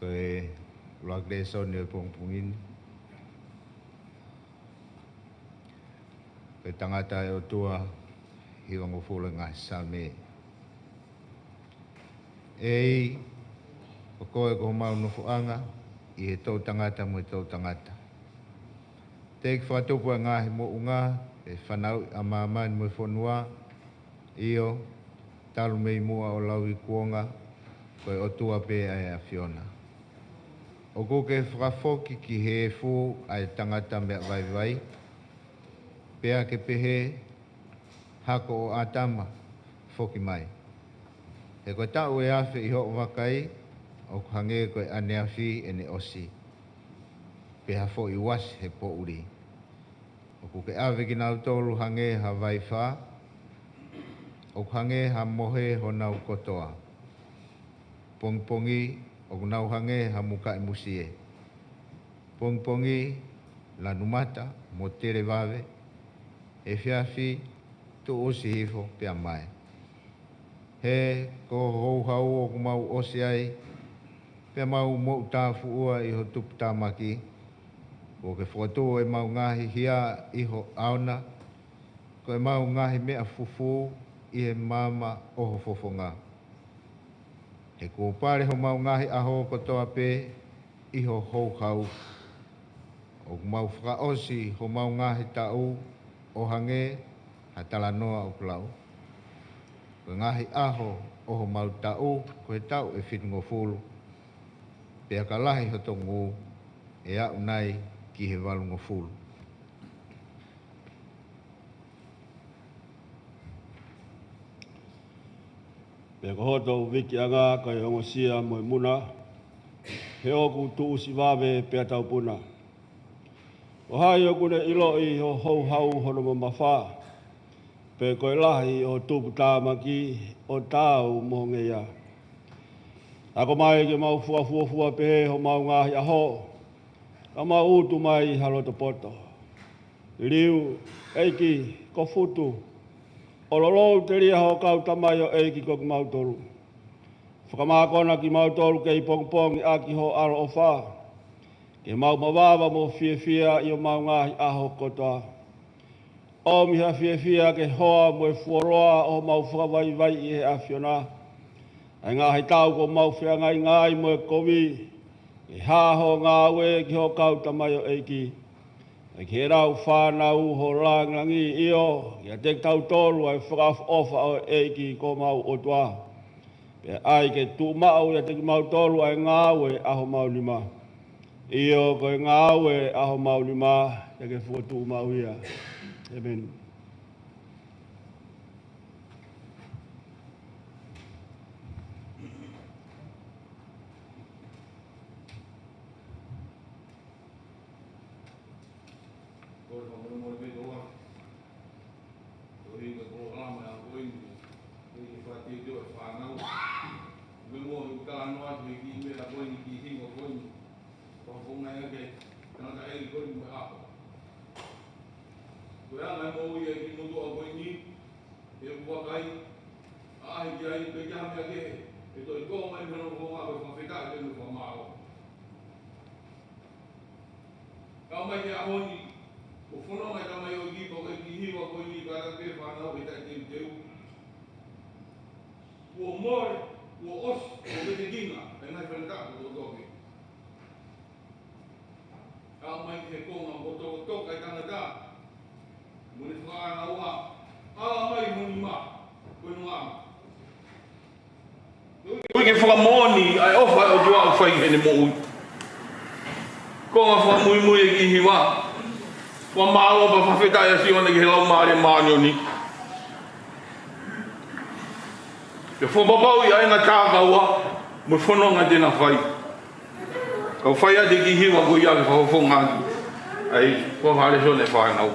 Ko e ʻuluaki lēsoni ʻo e pongipongi ni, ko e tangata ʻa e ʻOtua, hivangofulu ʻi he ngaahi Saame. ʻEiki, ko koe ko homau nofoʻanga ʻi he toʻutangata mo e toʻutangata. Teʻeki fakatupu ʻa e ngaahi moʻunga, pe fanauʻi ʻa māmani mo e fonua, ʻio, talu mei muʻa ʻo lauikuonga, ko e ʻOtua pē ʻa e ʻAfiona. ʻOku ke fakafoki ki he efu ʻa e tangata meʻa vaivai, pea ke pehē, Hako ʻo ʻĀtama, foki mai. He ko e taʻu ʻe afe ʻi hoʻo vakai, ʻoku hangē ko e ʻaneafi ʻene ʻosi, pe ha foʻi uasi he poʻuli. ʻOku ke ʻave kinautolu hangē ha vaifā, ʻoku hangē ha mohe honau kotoa. Pongipongi ʻoku nau hangē ha mukaʻi musie. Pongipongi lanu mata mo televave, efiafi tuʻusi hifo pea mae. He ko ho houhau ʻoku mau ʻosi ai, pea mau moʻutāfuʻua ʻi ho tuputāmaki. Kuo ke fokotuʻu ʻemau ngaahi hia ʻi ho ʻao na, ko ʻemau ngaahi meʻa fufū ʻi he maama ʻo ho fofonga. He kuo pale homau ngaahi ʻaho kotoa pē ʻi ho houhau. ʻOku mau fakaʻosi homau ngaahi taʻu ʻo hangē ha talanoa ʻoku lau. Ko e ngaahi ʻaho ʻo homau taʻu ko e taʻu ʻe fitungofulu, pea ka lahi hoto ngū, ʻe aʻu nai ki he valungofulu. Pea ko hoto vikiʻanga ko e ongosia mo e muna, he ʻoku tuʻusi vave pea taupuna. Ko hai ʻoku ne ʻiloʻi ho houhau hono mamafa, pe ko e lahi ʻo ho tuputāmaki ʻo taau mo ho ngeia? Ako mai ke mau fakafuofua pehē homau ngaahi ʻaho, ka mau utu mai ha loto poto. Liliu, ʻEiki, ko futu, ʻo lolou telia ho kau tamaioʻeiki ko kimautolu. Fakamākona kimautolu kei pongipongi ʻaki ho ʻaloʻofa, ke mau mavava mo fiefia ʻi homau ngaahi ʻaho kotoa. ʻOmi ha fiefia ke hoa mo e fuoloa ʻo homau fakavaivaiʻi ʻe he ʻAfiona ʻa e ngaahi taʻu kuo mau feangainga ai mo e kovi, ke hā ho ngāue ki ho kau tamaioʻeiki, ʻa ia ke nau fānau ho langilangi, ʻio, kiate kitautolu ʻa e fakaʻofoʻofa ʻo e ʻEiki ko homau ʻOtua. Pea ʻai ke tuʻumaʻu ʻiate kimautolu ʻa e ngāue ʻa homau nima. ʻIo, ko e ngāue ʻa homau nima, ʻa ia ke fokotuʻu maʻu ia. ʻĒmeni. Ko e fakamolemole pē ʻoku ou ʻi he polokalama ʻa ko eni, ʻi he fakateuteu ʻa e fānau. Ko e moʻoni ʻoku talanoa atu he kiʻi meʻa ko eni, kiʻi hingoa ko eni. Fakafofongaʻi ʻaki e tangataʻeiki ko eni mo e ʻaho. Ko e anga e moʻui ʻa e kiʻi motuʻa ko eni, ʻi heʻeku vakai, ʻaʻahi ki ai, pea ʻikai ha meʻa kehe ʻe toe tō mai mei hono fofonga ko e fakafetaʻi pē mo e fakamālō. Ka ʻomai ki he ʻaho ni, kuo fononga e tamaioʻeiki pea ko e kiʻi hiva ko eni, kātaki pē fānau he taʻeteuteu. Kuo mole, kuo ʻosi, kuo vetekina ʻa e ngaahi faingataʻa kotokotoa pē. Ka ʻomai ki he konga mo tokatoka e tangata, mo ne fakaʻānaua, ala mai mo nima, ko e nonga. Ko e ke fakamoʻoni ʻa e ʻofa ʻa e ʻOtua ʻoku fai ki heʻene moʻui. Konga fakamuimui e kiʻi hiva. Fakamālō pea fakafetaʻi ʻa Sione ki he Laumālie Māʻoniʻoni. Ke fakapapauʻi ʻa e ngaahi tākaua mo e fononga te na fai. Kau fai atu e kiʻi hiva ko ia ke fakafofonga atu ʻa e fakaʻalesone fānau.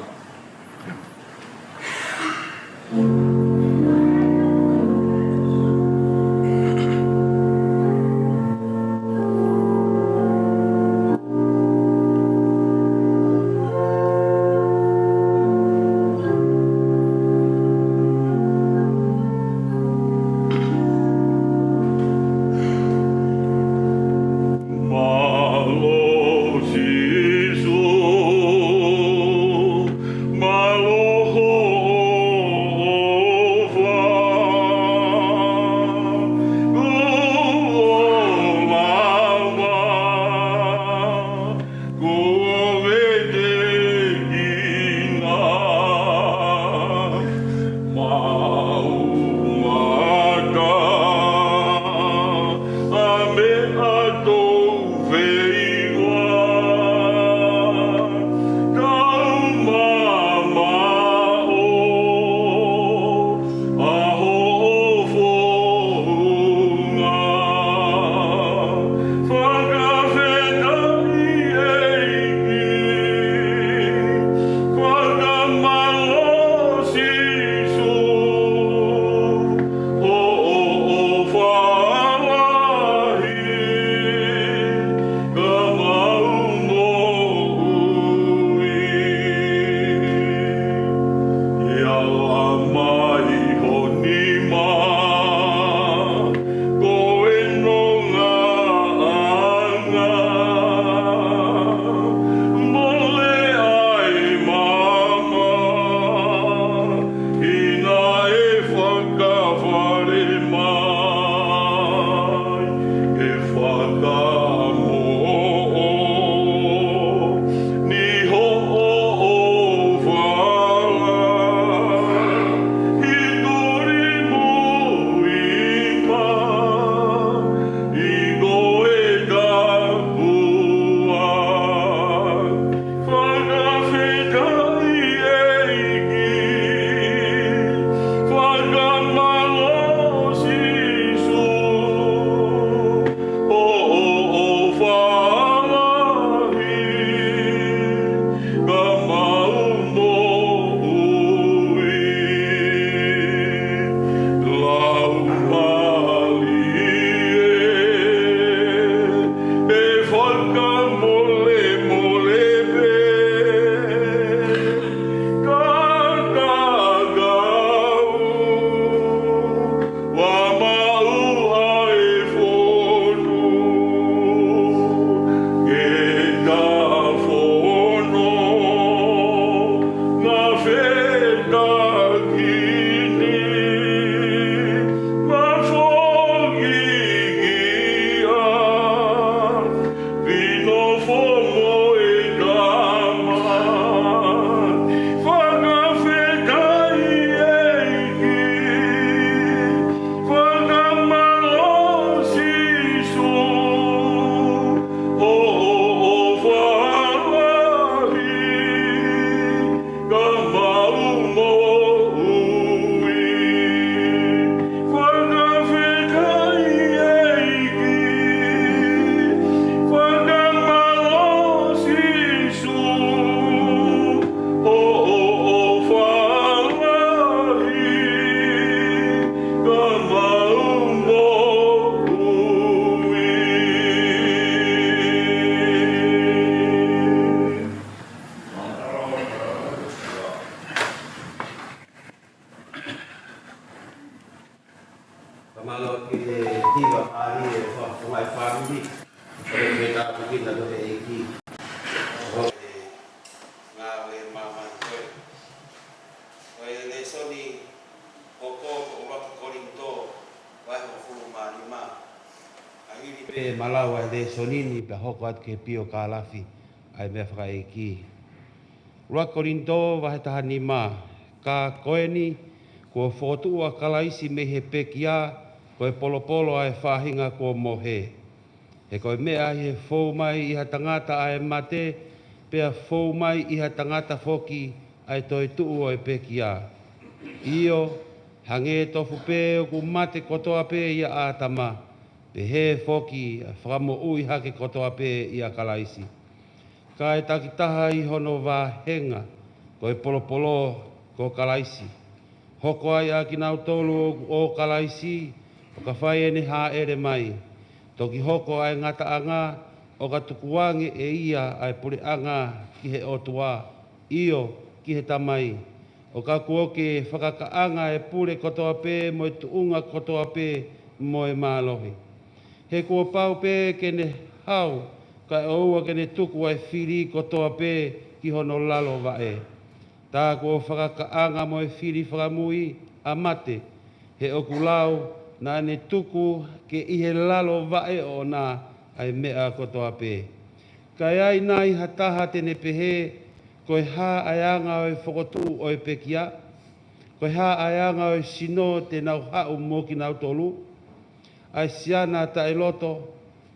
Ko e fetapuki na to e ʻEiki. Ko e ngāue māmani ko ē. Ko e lēsoni ʻoku ʻuluaki Kolinitō, vahe hongofulu mā nima. ʻA hili pē malau ʻa e lēsoni ni pea hoko atu ki he piokālafi ʻa e meʻa fakaʻeiki. ʻUluaki Kolinitō vahe taha nima. Ka ko eni, kuo fokotuʻu ʻa Kalaisi mei he pekia, ko e polopolo ʻa e faʻahinga kuo mohe. He ko e meʻa ʻi he fou mai ʻi ha tangata ʻa e mate, pea fou mai ʻi ha tangata foki ʻa e toetuʻu ʻo e pekia. ʻIo, hangē tofu pē ʻoku mate kotoa pē ʻia ʻĀtama, pehē foki ʻa e fakamoʻui hake kotoa pē ʻia Kalaisi. Ka ʻe takitaha ʻi hono vāhenga, ko e polopolo ko Kalaisi. Hoko ai ʻa kinautolu ʻoku ʻo Kalaisi, ʻo ka fai ʻene hāʻele mai. Toki hoko ʻa e ngataʻanga, ʻo ka tukuange ʻe ia ʻa e puleʻanga ki he ʻOtua, ʻio, ki he Tamai. ʻO ka kuo ke fakakaʻanga ʻa e pule kotoa pē, mo e tuʻunga kotoa pē, mo e mālohi. He kuo pau pē ke ne hao, kae ʻoua ke ne tuku ʻa e fili kotoa pē ki hono lalo vaʻe. Tā kuo fakakaʻanga mo e fili fakamui ʻa mate, he ʻoku lau naʻa ne tuku ke ʻi he lalo vaʻe ʻoʻona ʻa e meʻa kotoa pē. Ka ʻe ai nai ha taha te ne pehē, ko e hā ʻa e anga ʻo e fokotuʻu ʻo e pekia? Ko e hā ʻa e anga ʻo e sino te nau haʻu mo kinautolu? ʻA e siana taʻeloto,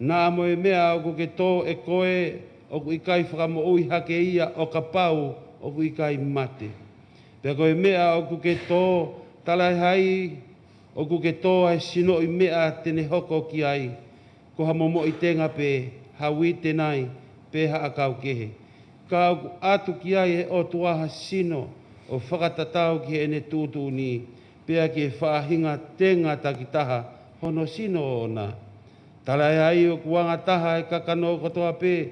naʻa mo e meʻa ʻoku ke tō ʻe koe ʻoku ʻikai fakamoʻui hake ia ʻo kapau ʻoku ʻikai mate. Pea ko e meʻa ʻoku ke tō, talaʻehai ʻoku ke tō ʻa e sinoʻi meʻa te ne hoko ki ai, ko ha momoʻi tenga pē, ha uite nai, pe ha ʻakau kehe. Ka ʻoku ʻatu ki ai ʻe he ʻOtua ha sino ʻo fakatatau ki heʻene tuʻutuʻuni, pea ki he faʻahinga tenga takitaha hono sino ʻoʻona. Talaʻehai ʻoku anga taha ʻa e kakano kotoa pē,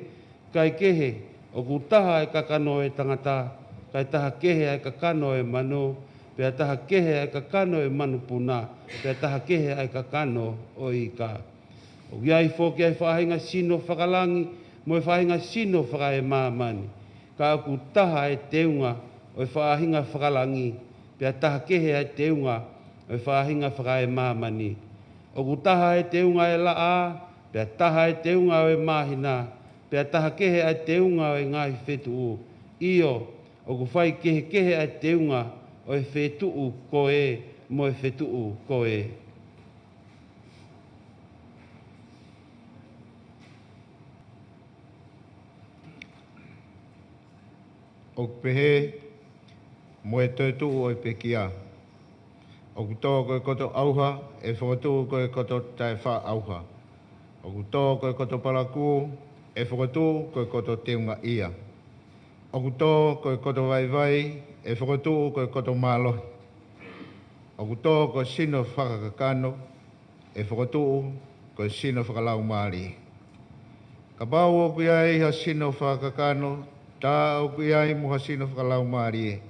kae kehe, ʻoku taha ʻa e kakano ʻo e tangata, kae taha kehe ʻa e kakano ʻo e manu, pea taha kehe ʻa e kakano ʻo e manupuna, pea taha kehe ʻa e kakano ʻo e ika. ʻOku ʻi ai foki ʻa e faʻahinga sino fakalangi, mo e faʻahinga sino fakaemāmani. Ka ʻoku taha ʻa e teunga ʻo e faʻahinga fakalangi, pea taha kehe ʻa e teunga ʻo e faʻahinga fakaemāmani. ʻOku taha ʻa e teunga ʻo e laʻā, pea taha ʻa e teunga ʻo e māhina, pea taha kehe ʻa e teunga ʻo e ngaahi fetuʻu. ʻIo, ʻoku fai kehekehe ʻa e teunga ʻo e fetuʻu ko ē mo e fetuʻu ko ē. ʻOku pehē mo e toetuʻu ʻo e pekia. ʻOku tō ko e koto ʻauha, ʻe fokotuʻu ko e koto taʻefaʻaʻauha. ʻOku tō ko e koto palakū, ʻe fokotuʻu ko e koto teungaʻia. ʻOku tō ko e koto vaivai, ʻe fokotuʻu ko e koto mālohi. ʻOku tō ko e sino fakakakano, ʻe fokotuʻu ko e sino fakalaumālie. Kapau ʻoku ʻi ai ha sino fakakakano, tā ʻoku ʻi ai mo ha sino fakalaumālie.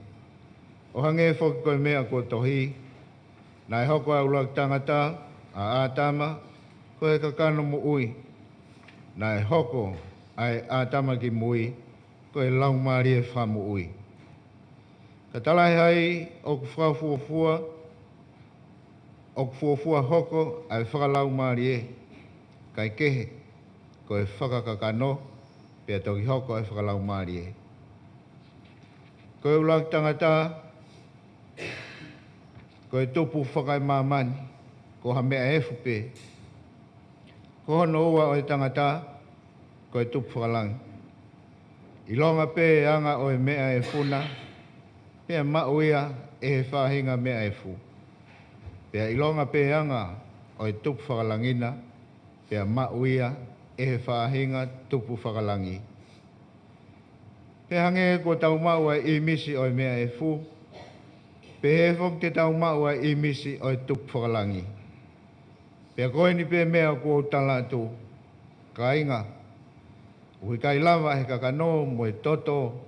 ʻO hangē foki ko e meʻa kuo tohi, naʻe hoko ʻa e ʻuluaki tangata, ʻa ʻĀtama, ko e kakano moʻui. Naʻe hoko ʻa e ʻĀtama ki mui, ko e laumālie fakamoʻui. Ka talaʻehai ʻoku fakafuofua, ʻoku fuofua hoko ʻa e fakalaumālie, kae kehe, ko e fakakakano, pea toki hoko ʻa e fakalaumālie. Ko e ʻuluaki tangata, ko e tupu fakaemāmani, ko ha meʻa efu pē. Ko hono ua ʻo e tangata, ko e tupu fakalangi. ʻIlonga pē anga ʻo e meʻa efu na, pea maʻu ia ʻe he faʻahinga meʻa efu. Pea ʻilonga pē anga ʻo e tupu fakalangi na, pea maʻu ia ʻe he faʻahinga tupu fakalangi. Pea hangē kuo tau maʻu ʻa e ʻīmisi ʻo e meʻa efu, pehē foki te tau maʻu ʻa e ʻīmisi ʻo e tupu fakalangi. Pea ko eni pē meʻa ʻoku ou tala atu, kāinga, ʻoku ʻikai lava ʻe he kakano mo e toto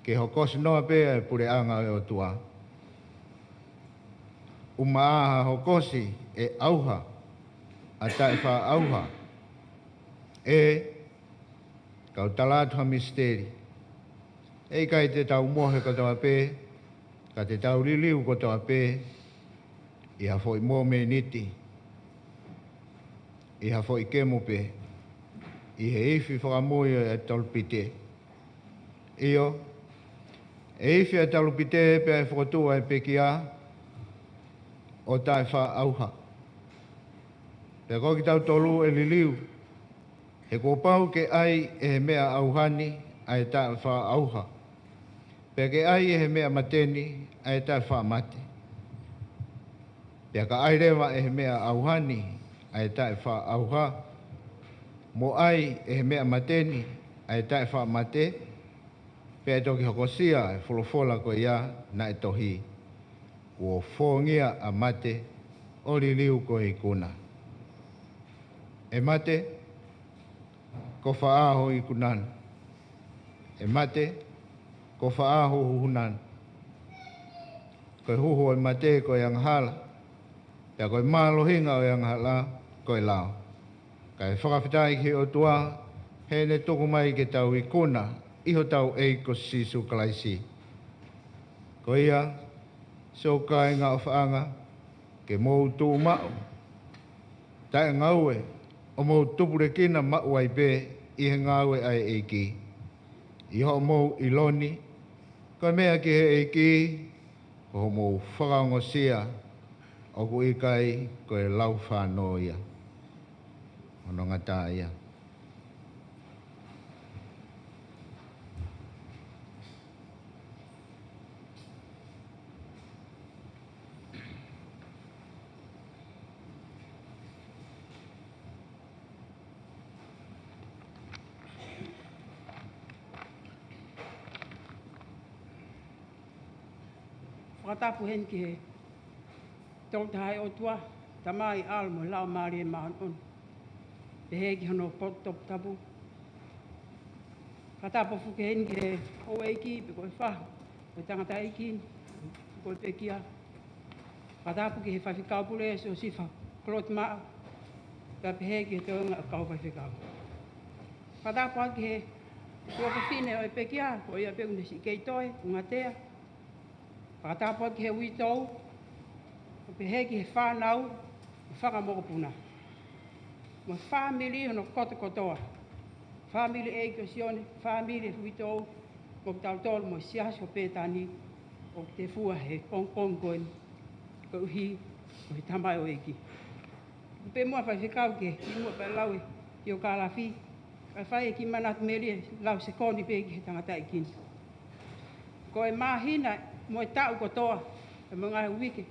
ke hokosi noa pē ʻa e puleʻanga ʻo e ʻOtua. ʻUmaʻā ha hokosi ʻe ʻauha ʻa taʻefaʻaʻauha. ʻE, kau tala atu ha misiteli. ʻE ʻikai te tau mohe kotoa pē, ka te tau liliu kotoa pē, ʻi ha foʻi momeniti, ʻi ha foʻi kemo pē, ʻi he ifi fakamui ʻo e talupite. ʻIo, ʻe ifi ʻa e talupite pea ʻe fokotuʻu ʻa e pekia ʻo taʻefaʻaʻauha. Pea ko kitautolu ʻe liliu, he kuo pau ke ʻai ʻe he meʻa ʻauha ni ʻa e taʻefaʻaʻauha, pea ke ʻai ʻe he meʻa mate ni ʻa e taʻefaʻamate. Pea ka ʻai leva ʻe he meʻa ʻauha ni ʻa e taʻefaʻaʻauha, mo ʻai ʻe he meʻa mate ni ʻa e taʻefaʻamate, pea ʻe toki hokosia e folofola ko ia naʻe tohi, kuo fōngia ʻa mate ʻo liliu ko e ikuna. ʻE mate, ko fē ho ikuna na? ʻE mate, ko fē ho huhu na? Ko e huhu ʻo e mate ko e angahala, pea ko e mālohinga ʻo e angahala ko e lao. Kae fakafetaʻi ki he ʻOtua, heʻene tuku mai ke tau ikuna ʻi hotau ʻEiki ko Sīsū Kalaisi. Ko ia, siʻoku kāinga ʻofaʻanga, ke mou tuʻu maʻu taʻengaue, ʻo mou tupulekina maʻu ai pē ʻi he ngāue ʻa e ʻEiki. ʻI hoʻomou ʻilo ni, ko e meʻa ki he ʻEiki, ko hoʻomou fakaongosia, ʻoku ʻikai ko e laufānō ia. Hono ngata ia. Fakatapu heni ki he Tolu Tahaʻi ʻOtua, Tamai, ʻAlo mo e Laumālie Māʻoniʻoni. Pehē ki hono potu toputapu. Fakatapu foki heni ki he houʻeiki pe ko e fahu ʻo e tangataʻeiki ni, ko e pekia. Fakatapu ki he faifekau pule Siosifa Kolotimaʻa, pea pehē ki he toenga ʻo e kau faifekau. Fakatapu ki he tuofefine ʻo e pekia, ko ia pē ʻoku ne siʻi kei toe, ʻUngatea. Fakatapu ki he uitou, ʻo pehē ki he fānau, mo e fanga mokopuna, mo e fāmili hono kotokotoa. Fāmili ʻeiki ʻo Sione, fāmili e uitou, mo kitautolu mo e siasi ʻo Pētani, ʻoku te fua he pongipongi ko eni, koeʻuhi ko e tamaioʻeiki. Pea mo e faifekau ke, kimuʻa pea lau e piokālafi, kae fai e kiʻi manatu melie lau sekoni pē ki he tangataʻeiki ni. Ko e māhina mo e taʻu kotoa, pea mo e ngaahi uike,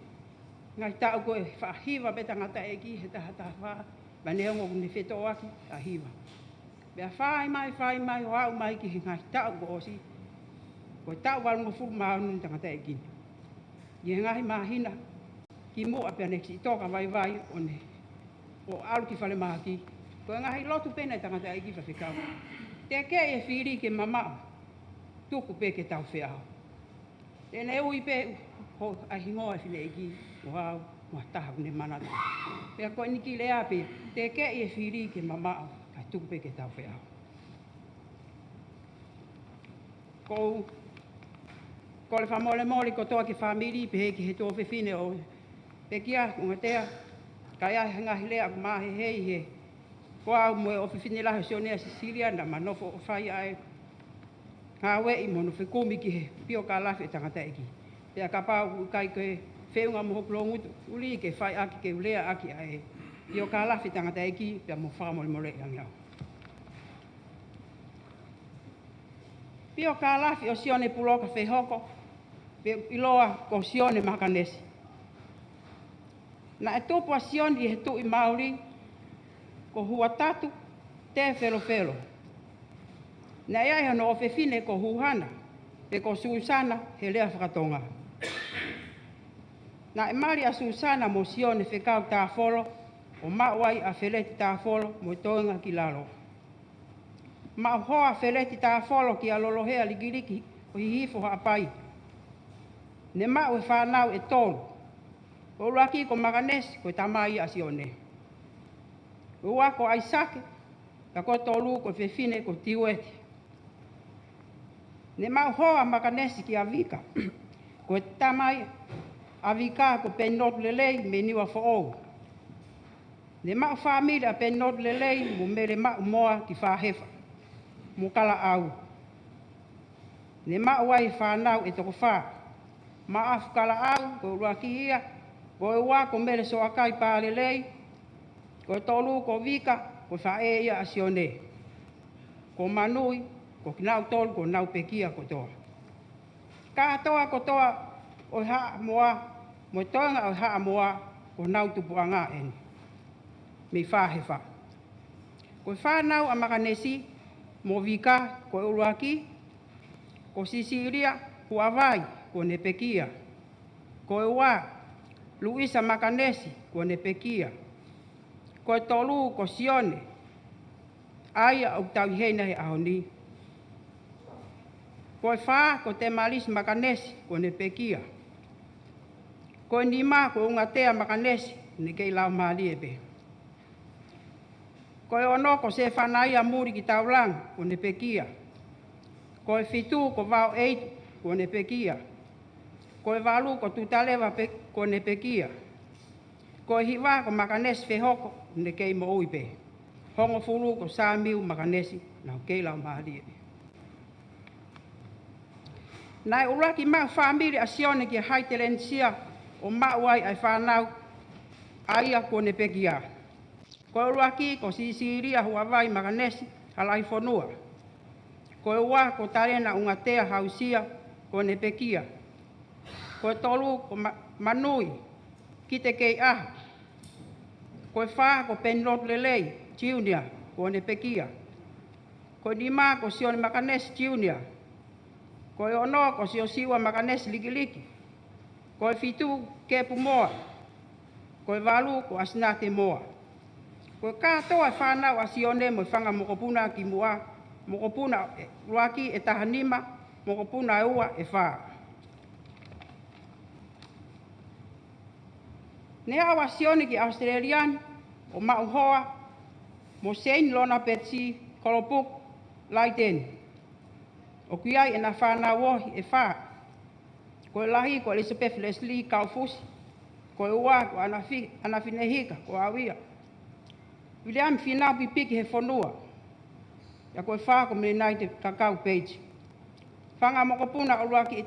ngaahi taʻu ko e faʻa hiva pē tangataʻeiki he taha taha fā, pea neongo ʻoku ne fetōʻaki ʻa e hiva. Pea fai mai, fai mai, ʻo aʻu mai ki he ngaahi taʻu kuo ʻosi, ko e taʻu valungofulu mā ono ni tangataʻeiki ni. ʻI he ngaahi māhina kimuʻa pea ne kiʻi toka vaivai ʻo ne, ʻo ʻalu ki falemahaki. Ko e ngaahi lotu pē ʻa e tangataʻeiki faifekau. Teʻeki ke fili ke mamaʻo, tuku pē ke tau feʻao. Te ne ui pē ho ʻa e hingoa ʻo e fineʻeiki, ʻo aʻu mo ha taha ʻoku ne manatu. Pea ko eni kiʻi lea pē, teʻeki ke fili ke mamaʻo, kae tuku pē ke tau feʻao. Ko u kole fakamolemole kotoa ki he fāmili, pehē ki he tuofefine ʻo e pekia, ʻUngatea, ka ʻi ai ha ngaahi lea ʻoku mahehei he, ko au mo e ʻofefine lahi ʻo Sione ʻa Sisilia, naʻa ma nofo ʻo fai ʻa e ngāueʻi mo hono fekumi ki he piokālafi ʻo e tangataʻeiki. Pea kapau ʻoku ʻikai ko e feʻunga mo hoku loungutu, ʻuli ke fai ʻaki ke u lea ʻaki ʻa e piokālafi ʻo e tangataʻeiki, pea mo fakamolemoleʻi ange au. Piokālafi ʻo Sione Puloka Fehoko, pe ʻiloa ko Sione Makanesi. Naʻe tupu ʻa Sione ʻi he Tuʻi Mauli, ko Huatatu Tefelofelo. Naʻe ʻi ai hono ʻofefine ko Huhana, pe ko Susana he lea fakatonga. Naʻe mali ʻa Susana mo Sione fekau tāfolo, ʻo maʻu ai ʻa Feleti Tāfolo mo e toenga ki lalo. Maʻu hoa ʻa Feleti Tāfolo kia Lolohea Likiliki ʻo Hihifo Haʻapai. Ne maʻu e fānau ʻe tolu. Ko e ʻuluaki ko Makanesi, ko e tamai ʻa Sione. Ko e ua ko ʻAisake, Pea ko e tolu ko e fefine ko Tiuete. Ne maʻu hoa ʻa Makanesi kia Vika. Ko e tamai ʻa Vika ko Penilotu Lelei mei Niuafoʻou. Ne maʻu fāmili ʻa Penilotu Lelei mo Mele Maʻumoa ki Fāhefa mo Kalaʻau. Ne maʻu ai e fānau ʻe toko fā. Maʻafu Kalaʻau, ko e ʻuluaki ia, ko e ua ko Mele Soakai Pālelei, ko e tolu ko Vika, ko e faʻē ia ʻa Sione. Ko Manui, ko kinautolu ko nau pekia kotoa. Kātoa kotoa ʻo e Haʻamoa, mo e toenga ʻo e Haʻamoa, ko nau tupuʻanga eni. Mei Fāhefa. Ko e fānau ʻa Makanesi mo Vika, ko e ʻuluaki, ko Sisilia Huavai, kuo ne pekia. Ko e ua, Luisa Makanesi, kuo ne pekia. Ko e tolu, ko Sione, ʻa ia ʻoku tau ʻi heni he ʻaho ni. Ko e fā, ko Temalisi Makanesi, kuo ne pekia. Ko e nima, ko Ungatea Makanesi, ne kei laumālie pē. Ko e ono, ko Sefanaia Muli ki Taulanga, kuo ne pekia. Ko e fitu, ko Vao Eitu, kuo ne pekia. Ko e valu, ko Tutaleva pe-, kuo ne pekia. Ko e hiva, ko Makanesi Fehoko, ne kei moʻui pē. Hongofulu, ko Samiu Makanesi, naʻa ku kei laumālie pē. Naʻe ʻuluaki maʻu fāmili ʻa Sione kia Haitelenisia ʻo maʻu ai ʻa e fānau ʻa ia kuo ne pekia. Ko e ʻuluaki ko Sisilia Huavai Makanesi Halaifonua. Ko e ua ko Talena Ungatea Hausia kuo ne pekia. Ko e tolu ko Ma-, Manui Kitekeiʻaho. Ko e fā ko Penilotu Lelei Junior kuo ne pekia. Ko e nima ko Sione Makanesi Junior. Ko e ono ko Siosiua Makanesi Likiliki. Ko e fitu Kepu Moa. Ko e valu ko ʻAsinate Moa. Ko e kātoa e fānau ʻa Sione mo e fanga mokopuna kimuʻa, mokopuna ʻuluaki ʻe taha nima, mokopuna ʻe ua ʻe fā. Ne aʻu ʻa Sione ki ʻAositelēlia ʻo maʻu hoa mo Seini Lona Petisi Kolopuku Laiteni. ʻOku ʻi ai ʻena fānau ohi ʻe fā. Ko e lahi ko Elizabeth Leslie Kaufusi. Ko e ua ko Anafi-, Anafine Hika, ko au ia. Viliami Finau Pipiki he fonua. Pea ko e fā ko Menaite Kakau Peiti. Fanga mokopuna ʻuluaki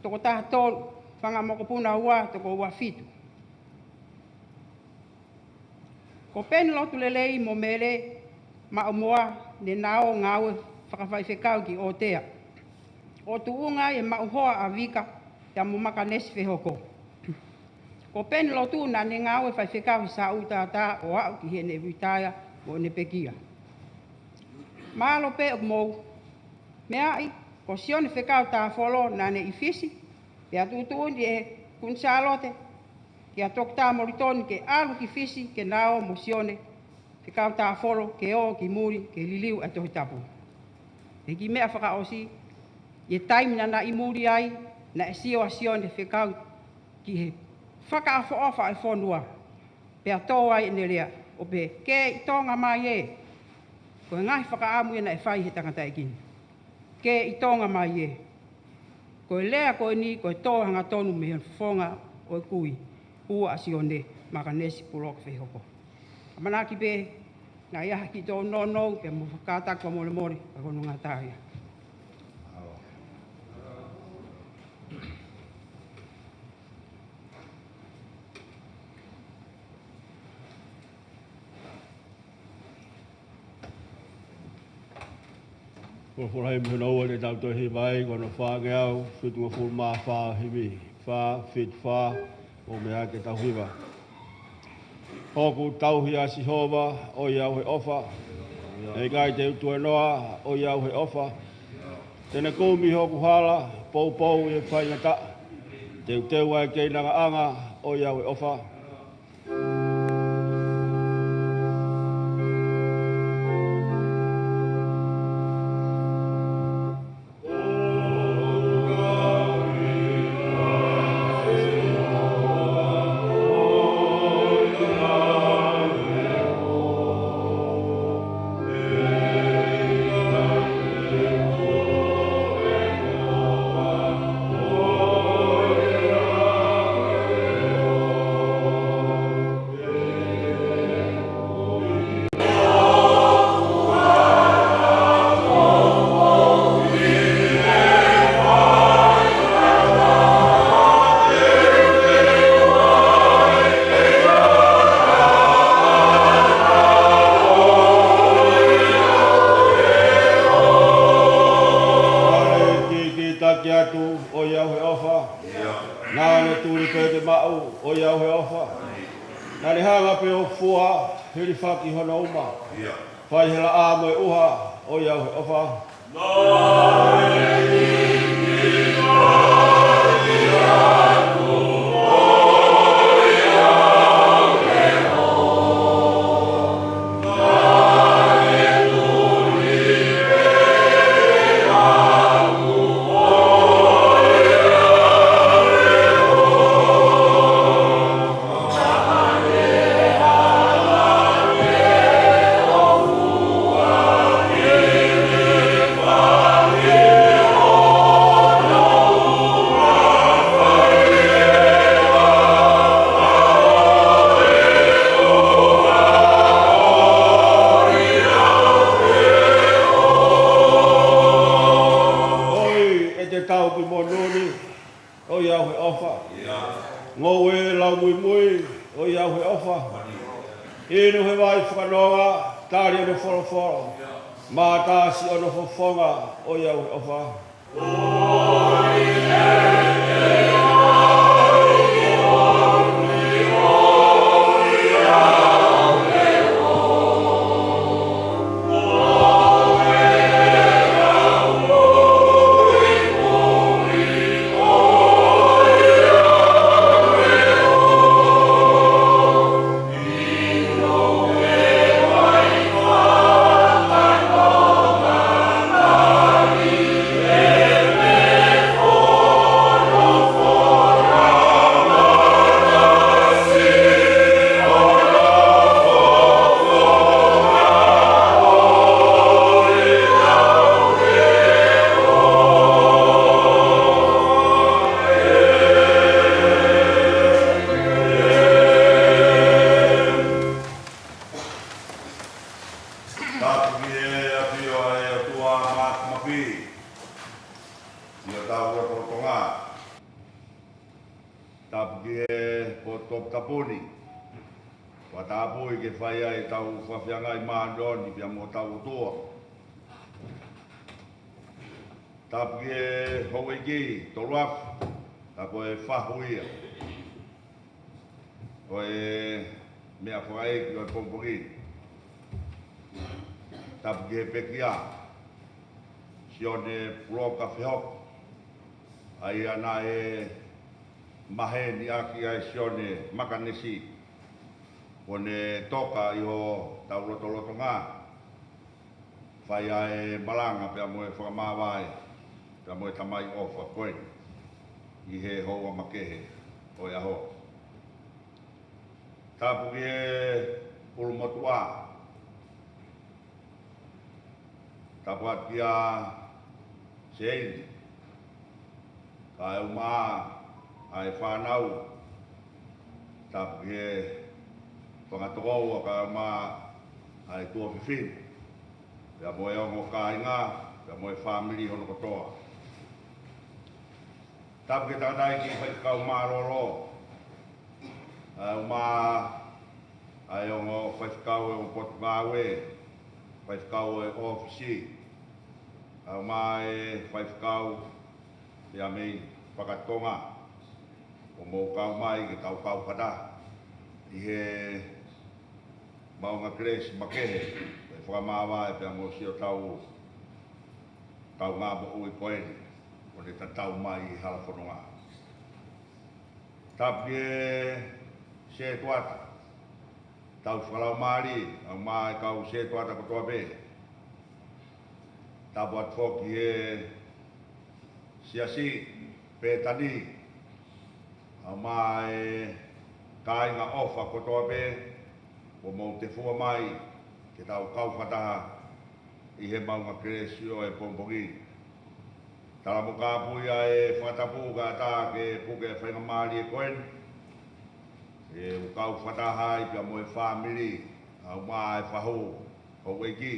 toko taha tolu, fanga mokopuna ua toko ua fitu. Ko Penilotu Lelei mo Mele Maʻumoa ne nau ō ngāue fakafaifekau ki ʻOtea. ʻO tuʻunga ai e maʻu hoa ʻa Vika pea mo Makanesi Fehoko. Ko Penilotu naʻa ne ngāue faifekau he Saʻu Tātā ʻo aʻu ki heʻene litaea mo ʻene pekia. Mālō pē ʻoku mou meaʻi, ko Sione Fekau Tāfolo naʻa ne ʻi Fisi, pea tuʻutuʻuni ʻe Kuini Sālote kia Toketā Molitoni ke ʻalu ki Fisi ke na ō mo Sione Fekau Tāfolo ke ō ki muli ke liliu e Tohi Tapu. Pea kiʻi meʻa fakaʻosi, ʻi he taimi naʻa na ʻi muli ai, naʻe sio ʻa Sione Fekau ki he fakaʻofoʻofa ʻo e fonua. Pea tō ai ʻene lea, ʻo pehē, Kē ʻi Tonga mai ē. Ko e ngaahi fakaʻamu ia naʻe fai he tangataʻeiki ni. Kē ʻi Tonga mai ē. Ko e lea ko eni, ko e tō hangatonu mei he fofonga ʻo e kui, ua ʻa Sione Makanesi Puloka Fehoko. ʻAmanaki pē, naʻe ʻi ai ha kiʻi tōnounou, pea mo e kātaki fakamolemole, ka ko hono ngata ia. Ko e folofola ʻi he hono ua te tau toe hiva ai, ko hono fāngeau fitungofulu mā fā ʻo e himi. Fā, fitu, fā, ʻo meʻa ke tau hiva. Hoku tauhi ʻa Sihova, ʻoiauē ʻofa. ʻE ʻikai te u tuēnoa, ʻoiauē ʻofa. Te ne kumi hoku hala, poupou ʻi he faingataʻa. Teuteu ʻa e keinangaʻanga, ʻoiauē ʻofa. ʻoiauē ʻofa. Naʻa ne tuli pē ke maʻu, ʻoiauē ʻofa. Naʻa ne hanga pē ʻo fua, hilifaki hono uma. Fai he laʻā mo e ʻuha, ʻoiauē ʻofa. ʻOi, ʻe te tau ki monū ni, ʻoiauē ʻofa. Ngoue lau muimui, ʻoiauē ʻofa. Inu he vai fakanonga, tali ʻene folofola. Mātā siʻono fofonga, ʻoiauē ʻofa. Tapu ki he ʻafio ʻa e ʻOtua Māfimafi ʻi hotau lotolotonga. Tapu ki he potu toputapu ni. Fakatapu ke fai ai ʻetau fakafeangai māʻoniʻoni pea mo hotau ʻOtua. Tapu ki he houʻeiki Toluafi, tapu e fahu ia ʻo e meʻa fakaʻeiki ʻo e pongipongi. Tapu ki he pekia, Sione Puloka Fehoko, ʻa ia naʻe maheni ʻaki ʻa e Sione Makanesi, kuo ne toka ʻi hotau lotolotonga, fai ʻa e malanga pea mo e fakamāvae, pea mo e tamai ʻofa ko eni ʻi he houa makehe ʻo e ʻaho. Tapu ki he ʻulumotuʻa. Tapu atu kia Seini, kae ʻumaʻā ʻa e fānau. Tapu ki he fanga tokoua kae ʻumaʻā ʻa e tuofefine, pea mo e ongo kāinga, pea mo e fāmili hono kotoa. Tapu ki he tangataʻeiki faifekau mālōlō, kae ʻumaʻā ʻa e ongo faifekau ʻo e ongo potungāue, faifekau ʻo e ʻōfisi, kae ʻumaʻā e faifekau pea mei fakatonga, ʻoku mou kau mai ke tau kau fakataha ʻi he maʻunga kelesi makehe, ʻo e fakamāvae pea mo siʻotau kaungā moʻui ko eni, ʻoku ne tatau mai ʻi hala fononga. Tapu ki he sētuata, tauhi fakalaumālie, kae ʻumaʻā e kau sētuata kotoa pē. Tapu atu foki ki he siasi Pētani, kae ʻumaʻā e kāinga ʻofa kotoa pē, kuo mou tefua mai ke tau kau fakataha ʻi he maʻunga kelesi ʻo e pongipongi. Tala mo kāpui ʻa e fakatapu kae ʻatā ke puke e faingamālie ko eni, ʻe u kau fakataha ai pea mo e fāmili, kae ʻumaʻā e fahu houʻeiki,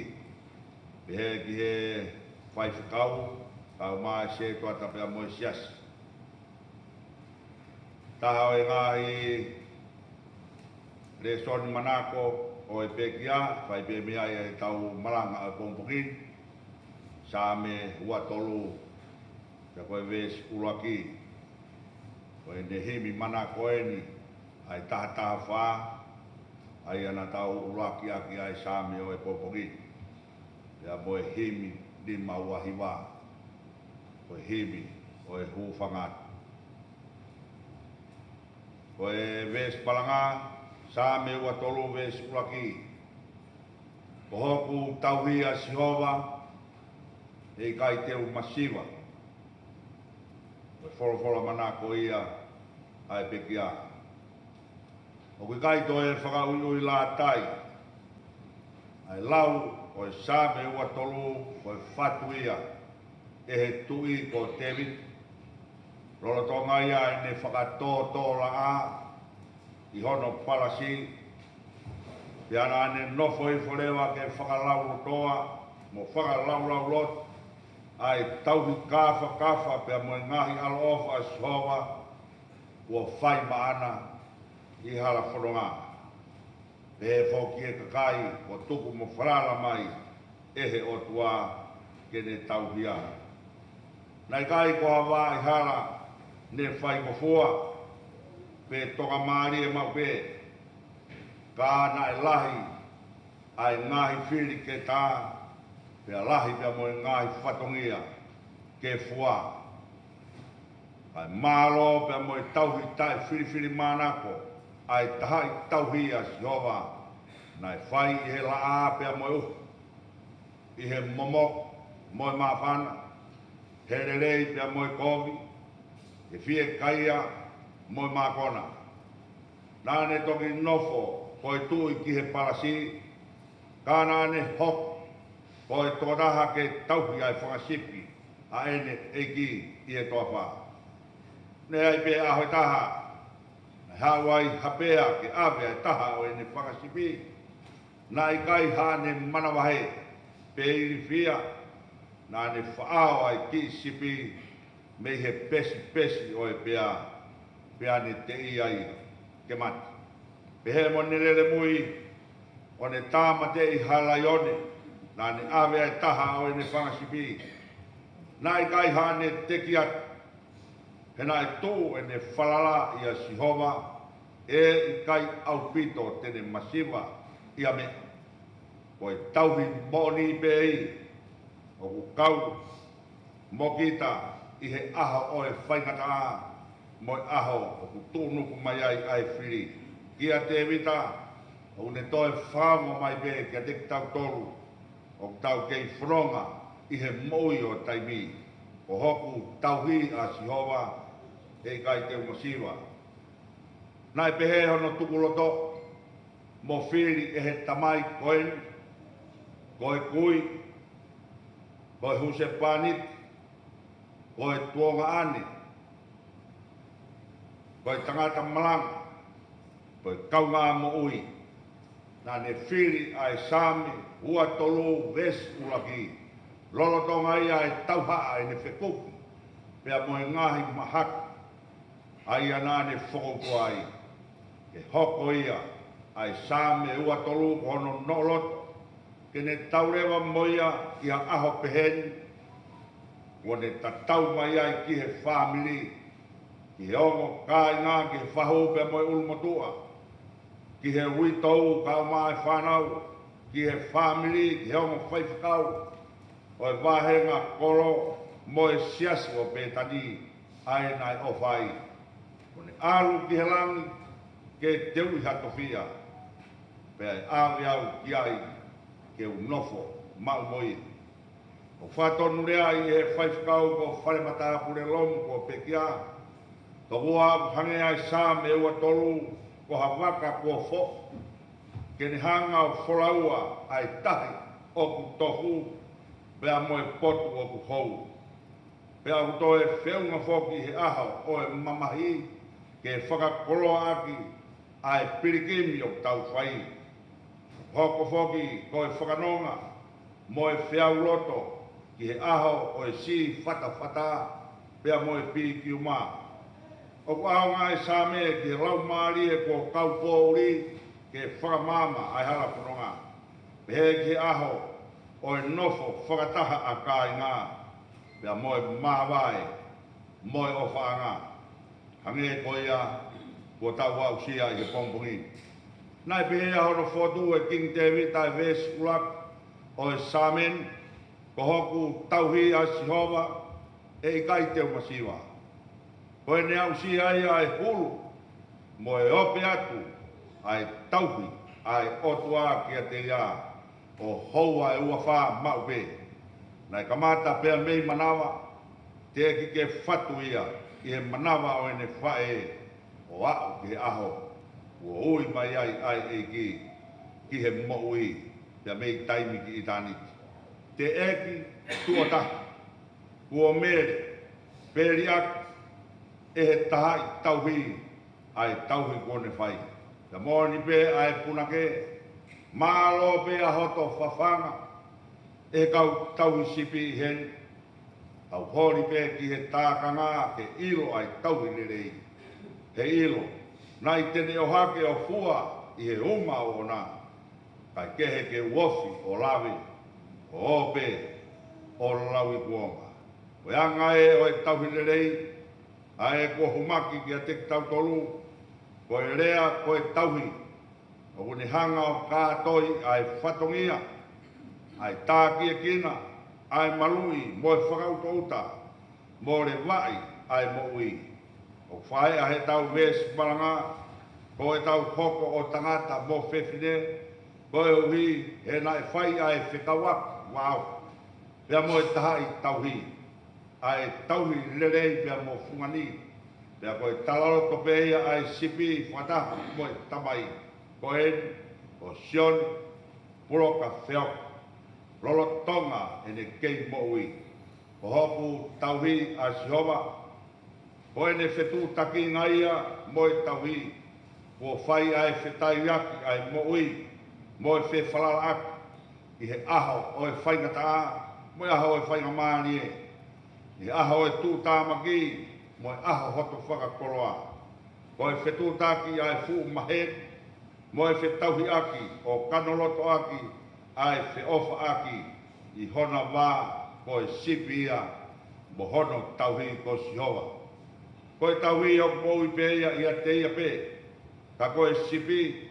pehē ki he faifekau, kae ʻumaʻā e sētuata pea mo e siasi. Taha ʻo e ngaahi lēsoni manako ʻo e pekia, fai pē mei ai ʻetau malanga ʻo e pongipongi ni, Saame ua tolu, Pea ko e veesi ʻuluaki, ko ʻene himi manako eni, ʻa e taha taha fā, ʻa ia naʻa tau ʻuluaki ʻaki ʻa e Saame ʻo e pongipongi. Pea mo e himi nima ua hiva, ko e himi ʻo e hūfanga atu. Ko e veesi palanga, Saame ua tolu veesi ʻuluaki. Ko hoku tauhi ʻa Sihova, heʻikai te u masiva. Ko e folofola manako ia ʻa e pekia. ʻOku ʻikai toe fakaʻuiʻui lātai. ʻA e lau ʻo e Saame ua tolu, ko e fatu ia ʻe he tuʻi ko Tēvita. Lolotonga ia ʻene fakatōtōlaʻā ʻi hono palasi, pea naʻa ne nofo hifo leva ke fakalaulotoa mo fakalaulauloto ʻa e tauhi kāfakafa pea mo e ngaahi ʻaloʻofa ʻa Sihova kuo fai maʻana ʻi hala fononga. Pehē foki ki he kakai kuo tuku mo falala mai ʻe he ʻOtua ke ne tauhi ia. Naʻe ʻikai ko ha vaʻa hala ne faingofua pe tokamālie maʻu pē, ka naʻe lahi ʻa e ngaahi fili ke tā, pea lahi pea mo e ngaahi fatongia ke fua. Kae mālō pea mo e tauhi taʻefilifilimānako ʻa e tahaʻi tauhi ʻa Sihova, naʻe fai ʻi he laʻā pea mo e ʻuha, ʻi he momoko mo e māfana, he lelei pea mo e kovi, he fiekaia mo e mākona. Naʻa ne toki nofo ko e tuʻi ki he palasi, ka naʻa ne hoko ko e tokotaha ke tauhi ʻa e fanga sipi ʻa ʻene ʻEiki ʻi he toafa. Naʻe ʻi ai pē ʻaho ʻe taha naʻe haʻu ai ha pea ke ʻave ʻa e taha ʻo ʻene fanga sipi. Naʻe ʻikai haʻane manavahē pe ilifia, naʻa ne faʻao ʻa e kiʻi sipi mei he pesipesi ʻo e pea, pea ne teʻia ia ke mate. Pehē mo ʻene lele mui, ʻo ne tāmateʻi ha laione, naʻa ne ʻave ʻa e taha ʻo ʻene fanga sipi. Naʻe ʻikai haʻane teki atu, he naʻe tuʻu ʻene falala ʻia Sihova, ʻe ʻikai ʻaupito te ne masiva ʻi ha meʻa. Ko e tauhi moʻoni pē ia ʻoku kau mo kita ʻi he ʻaho ʻo e faingataʻa, mo e ʻaho ʻoku tuʻunuku mai ai ʻa e fili. Kia Tēvita, ʻoku ne toe fakaongo mai pē kiate kitautolu ʻoku tau kei fononga ʻi he moʻui ʻo taimi. Ko hoku tauhi ʻa Sihova, heʻikai te u masiva. Naʻe pehē hono tukuloto mo fili ʻe he tamai ko eni, ko e kui, ko e husepāniti, ko e tuongaʻane, ko e tangata malanga, ko e kaungā moʻui. Naʻa ne fili ʻa e Saame ua tolu veesi ʻuluaki, lolotonga ia ʻa e tauhaʻa ʻene fekuki pea mo e ngaahi mahaki ʻa ia naʻa ne fokoutua ai. Ke hoko ia ʻa e Saame ua tolu ko hono noʻoloto, ke ne tau leva mo ia ʻi ha ʻaho pehē ni, kuo ne tatau mai ai ki he fāmili, ki he ongo kāinga, ki he fahu pea mo e ʻulumotuʻa, ki he uitou kae ʻumaʻā e fānau, ki he fāmili, ki he ongo faifekau ʻo e vāhenga kolo mo e siasi ʻo Pētani, ʻa ia naʻe ʻofa ai. Kuo ne ʻalu ki he langi ke teuʻi ha tofiʻa, pea ʻe ʻave au ki ai ke u nofo maʻu mo ia. ʻOku fakatonuleaʻi ʻe he faifekau ko Falematapule Lomu ko Pekia, tokua ʻoku hangē ʻa e Saame ua tolu ko ha vaka kuo foʻi, ke ne hanga ʻo folaua ʻa e tahi ʻoku tohu, pea mo e potu ʻoku hou. Pea ʻoku toe feʻunga foki he ʻaho ʻo e mamahi ke fakakoloaʻaki ʻa e pilikimi ʻoku tau fai. Hoko foki ko e fakanonga mo e feʻauloto ki he ʻaho ʻo e sī fatafata pea mo e pikiuma. ʻOku ʻaonga ʻa e Saame ki he laumālie kuo kaupoʻuli ke fakamaama ʻa e hala fononga, pehē ki he ʻaho ʻo e nofo fakataha ʻa kāinga, pea mo e māvae mo e ʻofaʻanga. Hangē ko ia kuo tau aʻusia ʻi he pongipongi ni. Naʻe pehē ʻe hono fotu ʻe Kingi Tēvita ʻi he veesi ʻuluaki ʻo e Saame: Ko hoku tauhi ʻa Sihova, ʻe ʻikai te u masiva. Ko ʻene aʻusia ia ʻa e hulu, mo e ope atu ʻa e tauhi ʻa e ʻOtua kiate ia, ʻo houa ʻe uafā maʻu pē. Naʻe kamata pē ia mei manava, teʻeki ke fatu ia ʻi he manava ʻo ʻene faʻē, ʻo aʻu ki he ʻaho kuo ui mai ai ʻa e ʻEiki ki he moʻui, pea mei taimi ki ʻitāniti. Teʻeki tuʻo taha kuo mele pe liʻaki ʻe he tahaʻi tauhi ʻa e tauhi kuo ne fai. Pea moʻoni pē ʻa e punake, mālō pē ʻa hoto fafanga ʻe he kau tauhi sipi ʻi heni. Tau holi pē ki he tākanga ke ʻilo ʻa e tauhi lelei. He ʻilo, naʻa te ne ʻohake ʻo fua ʻi he uma ʻoʻona, kae kehe ke u ofi ʻo lave, ʻo ō pē ʻo lauikuonga. Ko e anga ē ʻo e tauhi lelei, ʻa ē kuo humaki kiate kitautolu, ko e lea ko e tauhi, ʻoku ne hanga ʻo kātoi ʻa e fatongia, ʻa e tākiekina, ʻa e maluʻi mo e fakaʻutaʻuta, mo levaʻi ʻa e moʻui. ʻOku fai ʻa ʻetau veesi malanga, ko ʻetau hoko ʻo tangata mo fefine, koeʻuhi he naʻe fai ʻa e fekauʻaki vāofi pea mo e tahaʻi tauhi, ʻa e tauhi lelei pea mo fungani. Pea ko e talaloto pē ia ʻa e sipi fakataha mo e tamai, ko eni ko Sione Puloka Feoka, lolotonga ʻene kei moʻui. Ko hoku tauhi ʻa Sihova, ko ʻene fetuʻutakiʻanga ia mo e tauhi, kuo fai ʻa e fetaiaki ʻa e moʻui mo e fefalalaʻaki ʻi he ʻaho ʻo e faingataʻa mo e ʻaho ʻo e faingamālie, ʻi he ʻaho ʻo e tuʻutāmaki mo e ʻaho hoto fakakoloa. Ko e fetuʻutaki ʻa e fuʻu maheni mo e fetauhiʻaki ʻo kanolotoʻaki ʻa e feʻofaʻaki ʻi hona vā ko e sipi ia mo hono tauhi ko Sihova. Ko e tauhi ʻoku moʻui pē ia ʻiate ia pē, ka ko e sipi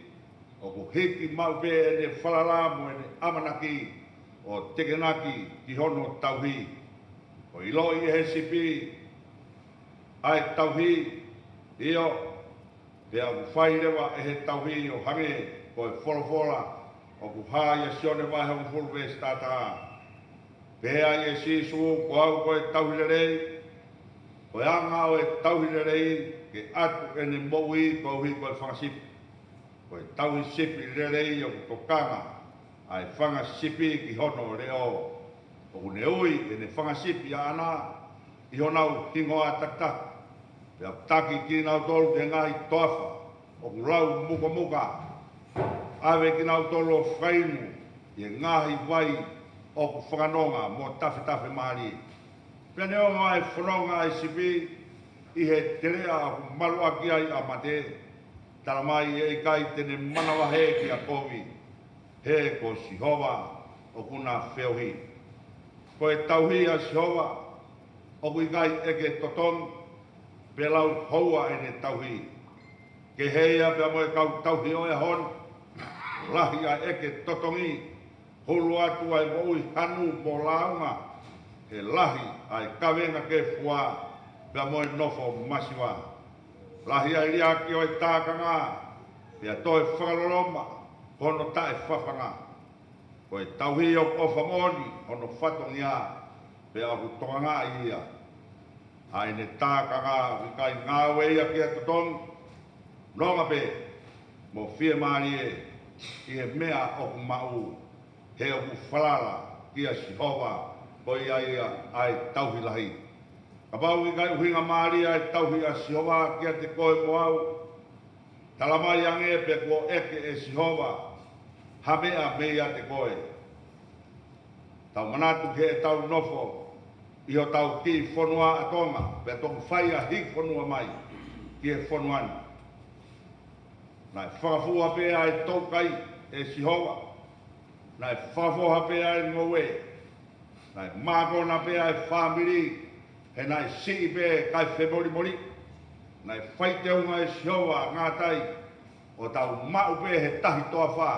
ʻoku hiki maʻu pē ʻene falala mo ʻene ʻamanaki ʻo tekenaki ki hono tauhi. ʻOku ʻiloʻi ʻe he sipi ʻa e tauhi, ʻio, pea ʻoku fai leva ʻe he tauhi ʻo hangē ko e folofola ʻoku hā ʻia Sione vahe hongofulu veesi taha taha. Pehē ai ʻe Sīsū, ko au ko e tauhi lelei, ko e anga ʻo e tauhi lelei ke ʻatu ʻene moʻui koeʻuhi ko e fanga sipi. Ko e tauhi sipi lelei ʻoku tokanga ʻa e fanga sipi ki hono leʻo. ʻOku ne ui ʻene fanga sipi ʻaʻana ʻi honau hingoa takitaha. Pea taki kinautolu ki he ngaahi toafa ʻoku lau mukomuka. ʻAve kinautolu ʻo fakainu ʻi he ngaahi vai ʻoku fakanonga mo tafetafe mālie. Pea neongo ʻa e fononga ʻa e sipi ʻi he teleʻa ʻoku maluʻaki ai ʻa mate, tala mai ʻe ʻikai te ne manavahē kia kovi, he ko Sihova ʻoku na feohi. Ko e tauhi ʻa Sihova ʻoku ʻikai ʻeke totongi, pe lau houa ʻene tauhi. Kehe ia pea mo e kau tauhi ʻo e ʻaho ni, lahi ʻa e ʻeke totongi, hulu atu ʻa e moʻui hanu mo lāunga, he lahi ʻa e kavenga ke fua pea mo e nofo masiva. Lahi ʻa e liʻaki ʻo e tākanga, pea toe fakaloloma hono taʻefafanga. Ko e tauhi ʻoku ʻofa moʻoni hono fatongia, pea ʻoku tokangaʻi ia ʻa ʻene tākanga. ʻOku ʻikai ngāue ia kia totongi, nonga pē mo fiemālie ʻi he meʻa ʻoku maʻu, he ʻoku falala kia Sihova, ko ia ia ʻa e tauhi lahi. Kapau ʻikai ʻuhinga mālie ʻa e tauhi ʻa Sihova kiate koe mo au, tala mai ange pe kuo ʻeke ʻe Sihova ha meʻa meiate koe. Tau manatu ki heʻetau nofo ʻi hotau kiʻi fonua ʻa Tonga, pea toki fai ʻa e hiki fonua mai ki he fonua ni. Naʻe fakafoha pē ʻa e toukai ʻe Sihova. Naʻe fakafoha pē ʻa e ngoue. Naʻe mākona pē ʻa e fāmili. He naʻe siʻi pē kae femolimoli, naʻe fai teunga ʻe Sihova ʻa Ngatai, ʻo tau maʻu pē he tahi toafa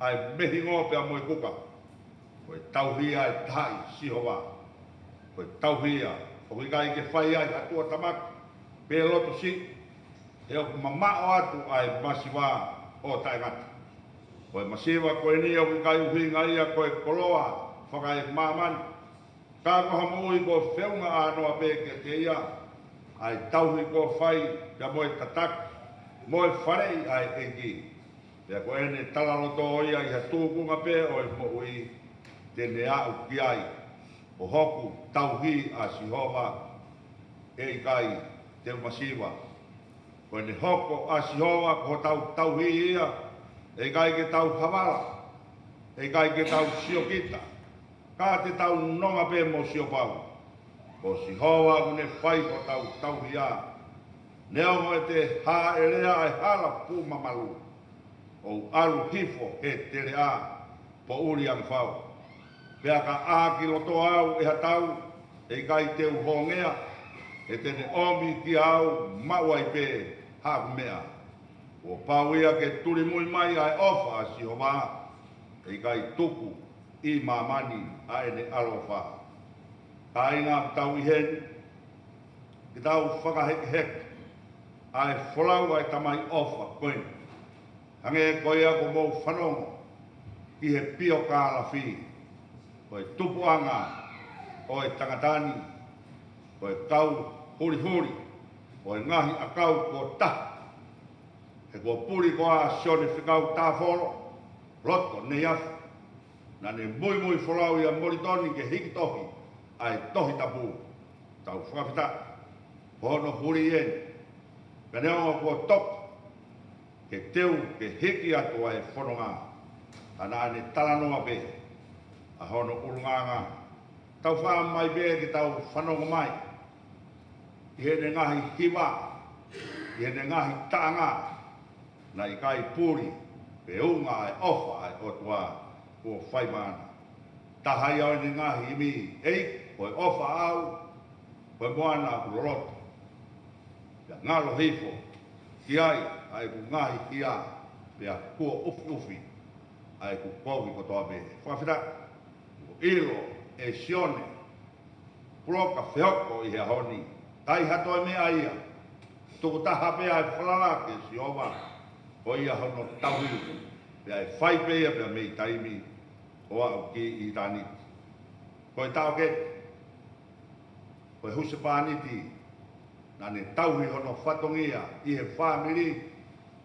ʻa e mehingo pea mo e kuka. Ko e tauhi ia ʻe taha ʻi Sihova. Ko e tauhi ia ʻoku ʻikai ke fai ai ha tuʻutāmaki pe loto siʻi, he ʻoku mamaʻo atu ʻa e masiva ʻo taʻengata. Ko e masiva ko eni ʻoku ʻikai ʻuhinga ia ko e koloa fakaemāmani, ka ko ha moʻui kuo feʻunga ʻānoa pē kiate ia, ʻa e tauhi kuo fai pea mo e tataki mo e faleʻi ʻa e ʻEiki. Pea ko ʻene talaloto ia ʻi ha tūkunga pē ʻo e moʻui te ne aʻu ki ai, ko hoku tauhi ʻa Sihova, ʻe ʻikai te u masiva. Ko ʻene hoko ʻa Sihova ko hotau tauhi ia, ʻe ʻikai ke tau havala, ʻe ʻikai ke tau siokita, ka te tau nonga pē mo siopau. Ko Sihova ʻoku ne fai hotau tauhi ia. Neongo ʻete hāʻelea ʻa e hala pumamalu, ʻo u ʻalu hifo he teleʻa poʻuli angafau. Pea ka ʻākilotoa au ʻe ha tau, ʻe ʻikai te u hongea, he te ne ʻomi kiate au maʻu ai pē haʻaku meʻa. Kuo pau ia ke tulimui mai ʻa e ʻofa ʻa Sihova, ʻe ʻikai tuku ʻi māmani ʻa ʻene ʻaloʻofa. Kāinga, tau ʻi heni ke tau fakahekeheke ʻa e folau ʻa e Tamai ʻofa ko eni. Hangē ko ia kuo mou fanongo ki he piokālafi, ko e tupuʻanga ʻo e tangata ni, ko e kau hulihuli ʻo e ngaahi ʻakau kuo taha. He kuo puli koā ʻa Sione Fekau Tāfolo, loto neiafi, naʻa ne muimui folau ʻia Molitoni ke hiki tohi ʻa e Tohi Tapu. Tau fakafetaʻi, ko hono huli eni. Pea neongo kuo toko ke teu ke hiki atu ʻa e fononga, ka naʻa ne talanoa pē ʻa hono ʻulungaanga. Tau fā mai pē ke tau fanongo mai ʻi heʻene ngaahi hiva, ʻi heʻene ngaahi taʻanga, naʻe ʻikai puli pe unga ʻa e ʻofa ʻa e ʻOtua kuo fai maʻana. Taha ia ʻo ʻene ngaahi himi, ʻEiki, ko e ʻofa ʻaʻau ko e moana ʻoku loloto. Pea ngalo hifo ki ai ʻa ʻeku ngaahi hia, pea kuo ʻufiʻufi ʻa ʻeku kovi kotoa pē. Fakafetaʻi, kuo ʻilo ʻe Sione Puloka Fehoko ʻi he ʻaho ni, ʻikai ha toe meʻa ia. Tukutaha pē ʻa e falala kia Sihova, ko ia hono tauhi, pea ʻe fai pē ia pea mei taimi ʻo aʻu ki ʻitāniti. Ko e taʻokete, ko e husepāniti, naʻa ne tauhi hono fatongia ʻi he fāmili,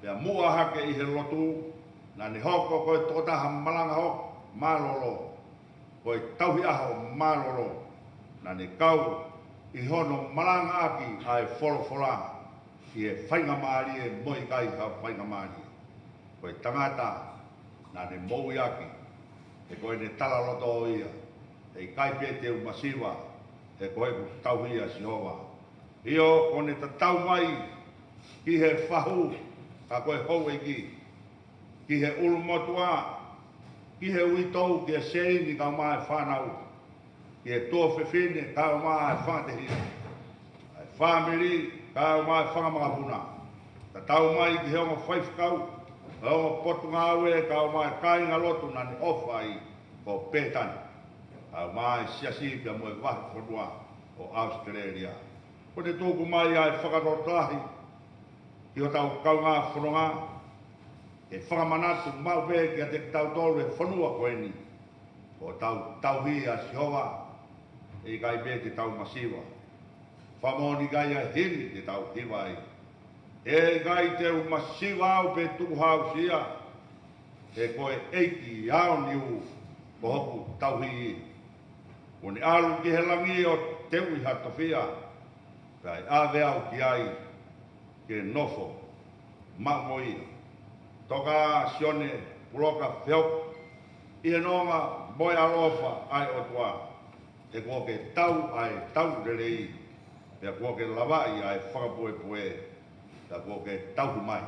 pea muʻa hake ʻi he lotu, naʻa ne hoko ko e tokotaha malanga hoko mālōlō, ko e tauhi ʻaho mālōlō, naʻa ne kau ʻi hono malangaʻaki ʻa e folofola ʻi he faingamālie mo e ʻikai ha faingamālie. Ko e tangata naʻa ne moʻui ʻaki, he ko ʻene talaloto ia, ʻe ʻikai pē te u masiva, he ko ʻeku tauhi ʻa Sihova. ʻIo, kuo ne tatau mai ki he fahu, ka ko e houʻeiki, ki he ʻulumotuʻa, ki he uitou, ki he seini kae ʻumaʻā e fānau, ki he tuofefine kae ʻumaʻā e fanga tehina, ʻa e fāmili kae ʻumaʻā e fanga makapuna. Tatau mai ki he ongo faifekau, ki he ongo potungāue kae ʻumaʻā e kāingalotu naʻa ne ʻofa ai, ko Pētani, kae ʻumaʻā e siasi pea mo e vahefonua ʻo ʻAositelēlia. Kuo ne tuku mai ʻa e fakalotolahi ki hotau kaungā fononga, ke fakamanatu maʻu pē kiate kitautolu he fonua ko eni, ko hotau tauhi ʻa Sihova, ʻe ʻikai pē te tau masiva. Fakamoʻoni ki ai ʻa e himi te tau hiva ai: ʻE ʻikai te u masiva au pe tukuhāusia, he ko e ʻEiki ʻaoniu ko hoku tauhi. Kuo ne ʻalu ki he langi ʻo teuʻi ha tofiʻa, pea ʻe ʻave au ki ai ke nofo maʻu mo ia. Toka ʻa Sione Puloka Fehoko ʻi he nonga mo e ʻaloʻofa ʻa e ʻOtua, he kuo ke tau ʻa e tau lelei, pea kuo ke lavaʻi ʻa e fakapuepue, pea kuo ke tauhi mai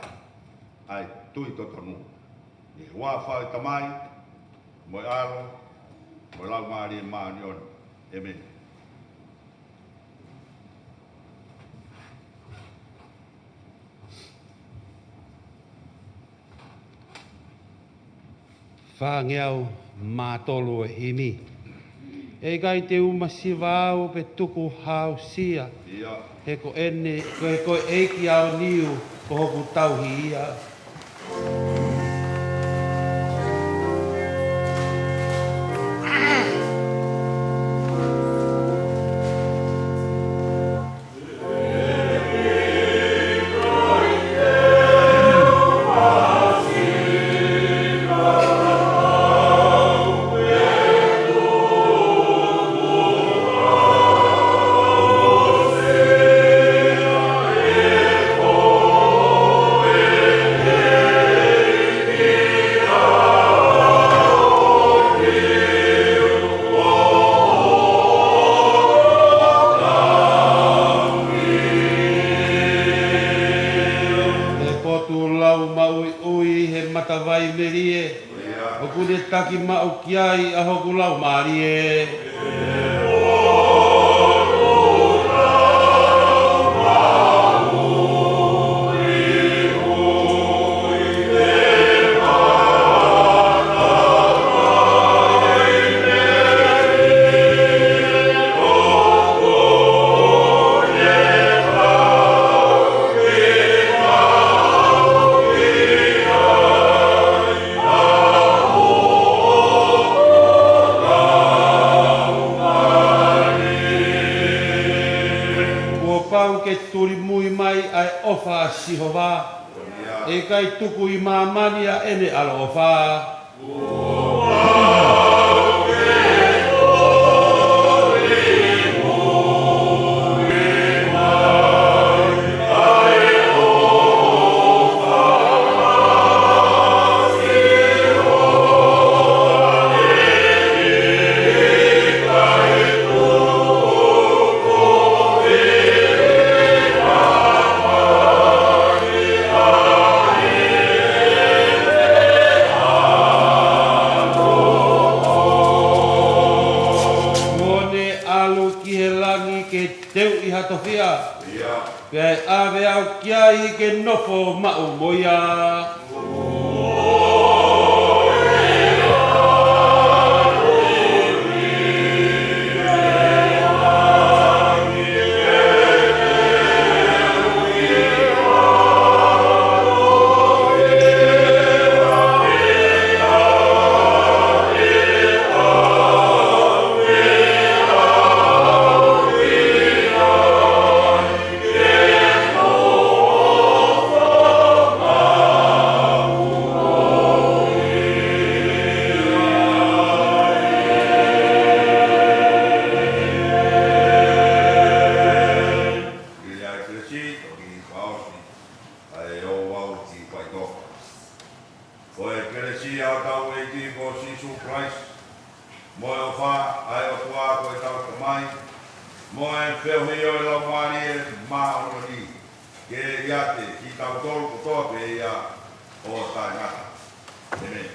ʻa e tui totonu. ʻI he huafa ʻo e Tamai, mo e ʻAlo, mo e Laumālie Māʻoniʻoni. ʻĒmeni. Fāngeau mā tolu e himi. ʻE ʻikai te u masiva au pe tuku ha aʻusia. Ia. He ko ʻene, ko e, ko e ʻEiki ʻaoniu, ko hoku tauhi ia. ʻE potu lau maʻuiʻui he matavai melie, ʻoku ne taki maʻu ki ai ʻa hoku laumālie. Kuo pau ke tulimui mai ʻa e ʻofa ʻa Sihova. ʻE ʻikai tuku ʻi māmani ʻa ʻene ʻaloʻofa. Kuo ne ʻalu ki he langi ke teuʻi ha tofiʻa. Ia. Pea ʻe ʻave au ki ai ke nofo maʻu mo ia. Ko e kelesi ʻa hotau ʻEiki ko Sīsū Kalaisi, mo e ʻofa ʻa e ʻOtua ko ʻetau Tamai, mo e feohi ʻo e Laumālie Māʻoniʻoni, ke ʻiate kitautolu kotoa pē ia ʻo taʻengata. ʻĒmeni.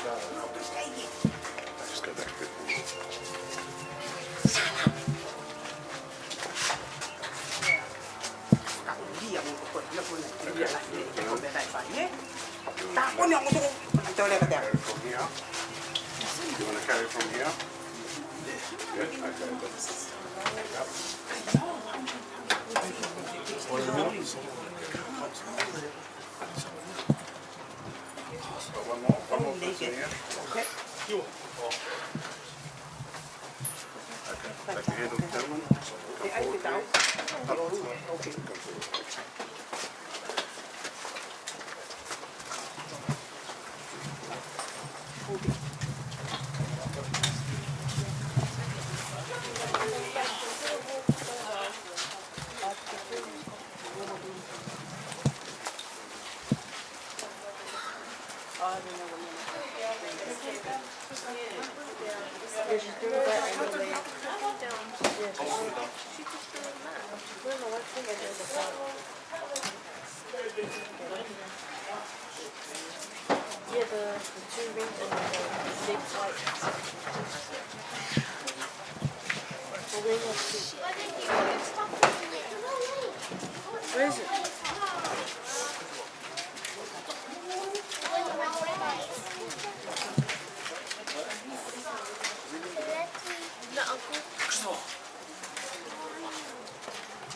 Just go back a bit more. From here? You wanna carry from here? Yeah, okay, that's, yep. One more, one more person here. Okay. Okay, take your hand off the gentleman. Come forward, please. Come forward. Yeah, the, the two rings and the big white. The ring of two. Where is it? No, uncle.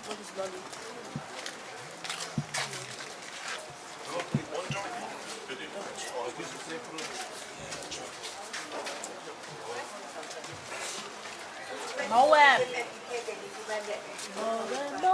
What is Lolly? Moab. Moab.